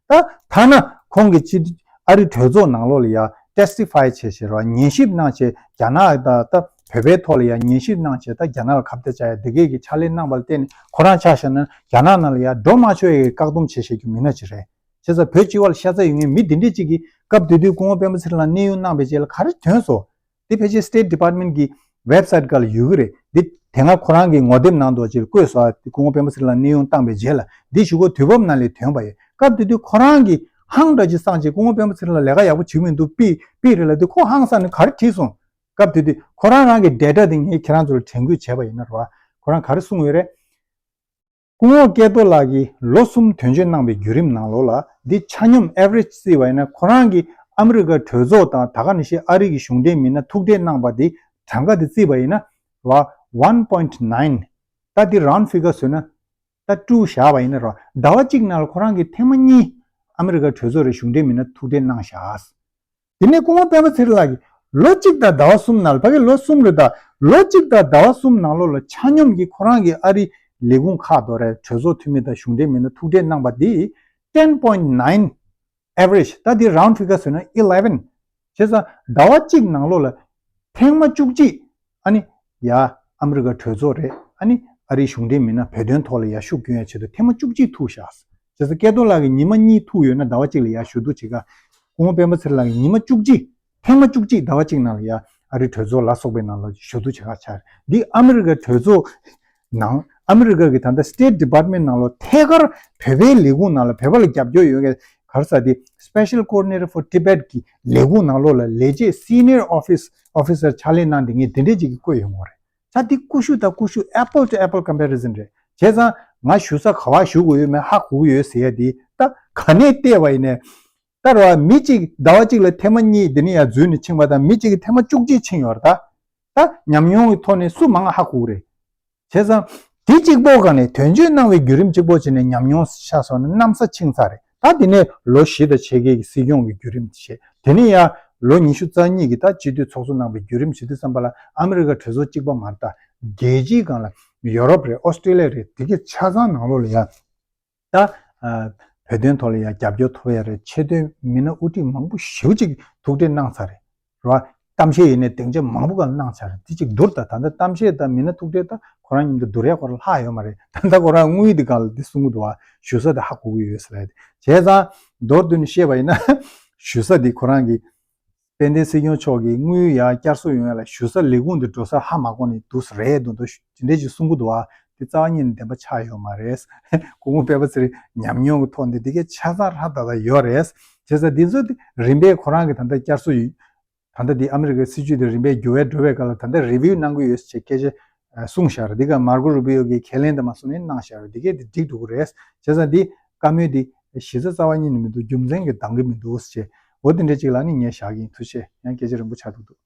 ད་ཐ་ན་ཁོང་གི་སྤྱི་ཨ་རི་གྲོས་ཚོགས་ནང་ལོགས་ལ་ཡ་testify བྱས་བྱས་ར་ཉན་ཞིབ་གནང་བྱས་རྒྱ་ནག་ད་ད་བོད་པའི་ཐོག་ལ་ཡ་ཉན་ཞིབ་གནང་བྱས་ད་རྒྱ་ནག་ལ་ཁ་གཏད་བཅག་ཡ་འདི་གས་ཀྱི་ཕྱག་ལས་གནང་བ་ལ་བརྟེན་ནས་ཁོ་རང་ཆ་བཞག་ན་རྒྱ་ནག་ནང་ལ་ཡ་འགྲོ་མ་ཆོག་ཡ་གི་བཀག་སྡོམ་བྱས་བཞག་རྒྱུ་མི་སྣ་ཅིག་རེད། བྱས་ཙང་བོད་སྤྱི་བ་ལ་ཤ་ཚ་ཡོད་མཁན་མི་འདི་འདྲས་ཅིག་གིས་སྐབས་དེ་དུས་སྐུ་ངོ་སྤེན་པ་ཚེ་རིང་ལ་གནས་དབྱུང་གནང་བའི་རྗེས་ལ་ག་རེ་ཐོན་སོང་། འདི་ཕལ་ཆེར་State Department གི་website སྒང་ལ་ཡོད་ཀྱི་རེད། འདི་དེ་སྔ་ཁོ་རང་གི་ངོ་དེབ་ནང་དུ་ཅིག་བཀོད་སོང་། སྐུ་ངོ་སྤེན་པ་ཚེ་རིང་ལ་གནས་དབྱུང་བཏང་བའི་རྗེས་ལ་འདི་གཞུག་གུ་དུས་བབ་ནང་ལ་ཐོན་པ་ཡིན། སྐབས་དེ་དུས་ཁོ་རང་གིས་ཧང་འདྲ་ཅིག་སངས་ཅིག་སྐུ་ངོ་སྤེན་པ་ཚེ་རིང་ལ་ལས་ཀ་ཡག་པོ་བྱེད་ཀྱི་མི་འདུག་པི་པི་རེད་ལབ་དུས་ཁོ་ཧང་སངས་ནས་ག་རེ་བྲིས་སོང་། སྐབས་དེ་དུས་ཁོ་རང་རང་གི་data དེ་ངས་ཁྱེད་རང་ཚོ་ལ་དྲན་སྐུལ་བྱས་པ་ཡིན་ན་རེད་བ། ཁོ་རང་ག་རེ་གསུངས་ཡོད་རེད། སྐུ་ངོ་སྐལ་རྡོར་ལགས་ཀྱིས་ལོ་གསུམ་དོན་གཅོད་གནང་པའི་བརྒྱུད་རིམ་ནང་ལོགས་ལ་འདི་ཆ་སྙོམས་average བརྩིས་པ་ཡིན་ན་ཁོ་རང་གིས་ཨ་མི་རི་ཀ་གྲོས་ཚོགས་དང་ད་ག་ནང་བཞིན་ཨ་རི་གི་གཞུང་འབྲེལ་མི་སྣ་ཐུག་འཕྲད་གནང་པ་འདི་གྲངས་ཀ་འདི་བརྩིས་པ་ཡིན་ན་ར་one point nine ད་འདི་round figure བཟོས་ན་ད་two བཞག་པ་ཡིན་ན་ར་ཟླ་བ་གཅིག་ནང་ལ་ཁོ་རང་གིས་ཐེངས་མ་གཉིས་ཨ་མི་རི་ཀ་གྲོས་ཚོགས་རེ་གཞུང་འབྲེལ་མི་སྣ་ཐུག་འཕྲད་གནང་བཞག་དེ་ནས་སྐུ་ངོ་སྤེན་པ་ཚེ་རིང་ལགས་ཀྱིས་ལོ་གཅིག་དང་ཟླ་བ་གསུམ་ནང་ལ་ཕ་གི་ལོ་གསུམ་རེད་ད། ལོ་གཅིག་དང་ཟླ་བ་གསུམ་ནང་ལོགས་ལ་ཆ་སྙོམས་ཀྱིས་ཁོ་རང་གིས་ཨ་རི་ལས་ཁུངས་ཁག་ཏུ་རེད་གྲོས་ཚོགས་འཐུས་མི་དང་གཞུང་འབྲེལ་མི་སྣ་ཐུག་འཕྲད་གནང་པ་འདི་ten point nine average ད་འདི་round figure བཟོས་ན་eleven བྱས་ཙང་ཟླ་བ་གཅིག་ནང་ལོགས་ལ་ཐེངས་མ་བཅུ་གཅིག་ཨ་ནི་ཡ་ཨ་མི་རི་ཀ་གྲོས་ཚོགས་རེད། ཨ་ནི་ཨ་རིའི་གཞུང་འབྲེལ་མི་སྣ་བོད་དོན་ཐོག་ལ་ཡར་ཤུགས་སྐྱོན་ཡ་ཆེད་དུ་ཐེངས་མ་བཅུ་གཅིག་ཐུག་བཞག་བྱས་ཙང་སྐལ་རྡོར་ལགས་ཀྱིས་ཉི་མ་གཉིས་ཐུག་ཡོད་ན་ཟླ་བ་གཅིག་ལ་ཡར་ཞུ་གཏུག་བྱེད་ག་སྐུ་ངོ་སྤེན་པ་ཚེ་རིང་ལགས་ཀྱིས་ཉི་མ་བཅུ་གཅིག་ཐེངས་མ་བཅུ་གཅིག་ཟླ་བ་གཅིག་ནང་ལ་ཡར་ཨ་རིའི་གྲོས་ཚོགས་ལ་སོགས་པའི་ནང་ལ་ཞུ་གཏུག་བྱེད་ག་ཆགས་རེད། འདི་ཨ་མི་རི་ཀ་གྲོས་ཚོགས་ནང་ ཨ་མི་རི་ཀ་གི་ད་ལྟ་State Department་ནང་ལོགས་ཐད་ཀར་བོད་པའི་ལས་ཁུངས་ནང་ལ་བོད་པ་ལ་རྒྱབ་སྐྱོར་ཡོད་མཁན་ག་རེ་ཟེར་དེ་Special Coordinator for Tibet་གི་ལས་ཁུངས་ནང་ལོགས་ལ་ལས་བྱེད་Senior Office Officer་ཕྱག་ལས་གནང་བསྡད་མཁན་དེ་འདྲས་ཅིག་གིས་བསྐོས་ཡོང་གི་རེད། ད་འདི་ཀུ་ཤུ་དང་ཀུ་ཤུ་apple to apple comparison་རེད། བྱས་ཙང་ང་བཞུགས་ས་ག་པར་བཞུགས་དགོས་ཡོད་མེད་ཧ་གོ་གི་ཡོད་ཟེར་ཡ་དེ་ད་ག་ནས་བལྟས་པ་ཡིན་ནའི། ད་རེད་བ། མི་གཅིག་ཟླ་བ་གཅིག་ལ་ཐེངས་མ་གཉིས་འདི་ནས་ཡར་འཛུལ་ནས་ཕྱིན་པ་དང་མི་གཅིག་གིས་ཐེངས་མ་བཅུ་གཅིག་ཕྱིན་ཡོད་རེད་ད། ད་ཉམས་མྱོང་གི་ཐོག་ནས་སུ་མང་ང་ཧ་གོ་གི་རེད། བྱས་ཙང་དེ་གཅིག་པོ་ག་ནས་དོན་གཅོད་གནང་བའི་བརྒྱུད་རིམ་གཅིག་པོ་བྱས་ནས་ཉམས་མྱོང་ཤར་སོང་ན་གནམ་ས་ཕྱིན་ཚར་རེད། ད་དེ་ནས་ལོ་བཞི་དང་ཕྱེད་ཀའི་སྲིད་སྐྱོང་གི་བརྒྱུད་རིམ་བྱས། དེ་ནས་ཡར་ལོ་ཉི་ཤུ་རྩ་གཉིས་ཀྱི་ད་སྤྱི་འཐུས་ཚོགས་གཙོ་གནང་བའི་བརྒྱུད་རིམ་བྱེད་དུས་ཙམ་པ་ལ་ཨ་མི་རི་ཀ་གྲོས་ཚོགས་གཅིག་པ་མ་རེད་ད། རྒྱལ་སྤྱིའི་སྒང་ལ་ཡོ་རོབ་རེད། ཨོ་སི་ཀྲི་ལི་ཡ་རེད། དེ་གའི་ཆ་ཚང་ནང་ལོགས་ལ་ཡ། ད། ཨ། བོད་དོན་ཐོག་ལ་ཡང་རྒྱབ་སྐྱོར་ཐོབ་ཡ་རེད། ཆེས་མཐོའི་མི་སྣ་དབུ་ཁྲིད་མང་པོ་ཞེ་པོ་ཅིག་ཐུག་འཕྲད་གནང་ཚར་རེད། རེད་བ། གཏམ་བཤད་ཡིན་ནའི་སྡིངས་ཆ་མང་པོ་སྒང་ལ་གནང་ཚར་རེད། དེ་ཅིག་བསྡུར་ད། ད་ལྟ་གཏམ་བཤད་དང་མི་སྣ་ཐུག་འཕྲད་ད་ཁོ་རང་མཉམ་དུ་བསྡུར་ཡ་ཁོ་རང་ལྷག་ཡོད་མ་རེད། ད་ལྟ་ཁོ་རང་དངུལ་དེ་སྒང་ལ་འདི་གསུང་གི་འདུག་བ། བཞུགས་ས་དེ་ཧ་གོ་གི་ཡོད་ཟེར་ལབ་ཡ་དེ། བྱས་ཙང་མདོར་བསྡུས་ནས་བཤད་པ་ཡིན་ན། བཞུགས་ས་འདི་ཁོ་རང་གི་དཔལ་ལྡན་སྲིད་སྐྱོང་མཆོག་གིས་དངུལ་ཡར་བསྐྱར་གསོ་ཡོང་ཡ་ལ་བཞུགས་ས་ལས་ཁུངས་འདི་འགྲོ་ས་ཧ་མ་གོ་ནས་འདུག་ས་རེད་འདུག་འདུག་དེ་འདྲས་ཅིག་གསུང་གི་འདུག་ཨ། དེ་རྩ་བ་ཉིད་ནས་བདེན་པ་ཆགས་ཡོད་མ་རེད། སྐུ་ངོ་སྤེན་པ་ཚེ་རིང་ཉམས་མྱོང་གི་ཐོག་ནས་འདི་གའི་ཆ་ཚང་ཧྲ་ཏག་ཏག་ཡོད་རེད། བྱས་ཙང་འདི་ཚོ་དེ་རིམ་པས་ཁོ་རང་གིས་ད་ལྟ་བསྐྱར་གསོ་ཡོད། ད་ལྟ་འདི་ཨ་མི་རི་ཀའི་སྲིད་བྱུས་དེ་རིམ་པས་འགྱུར་བའི་འགྲོ་བའི་སྐབས་ལ་ད་ལྟ་རི་བིའུ་གནང་གི་ཡོད་ཅེས་སྐད་ཆ་གསུངས་བཞག་རེད། འདི་ག་མར་ཀོ་རུ་བི་ཡོ་གིས་ཁས་ལེན་དང་མ་སོང་ནས་གནང་བཞག་རེད། འདི་གས་དེ་འགྲིག་འགྲོ་གི་རེད། བྱས་ཙང་འདི་བཀའ་མོལ་འདི་གཞི་རྩ་རྩ་བ་ཉིད་ནས་མི་འདུག་རྒྱུ་མཚན་གྱིས་འདང་གི་མི་འདུག་ཟེར། འོ་དེ་འདྲ་ཅིག་ལ་ནི་ངས་བཞག་གི་ཡིན། ཐུགས་རྗེ་ཆེ། ཡང་སྐད་ཆ་རིང་པོ་ཆགས་འདུག་འདུག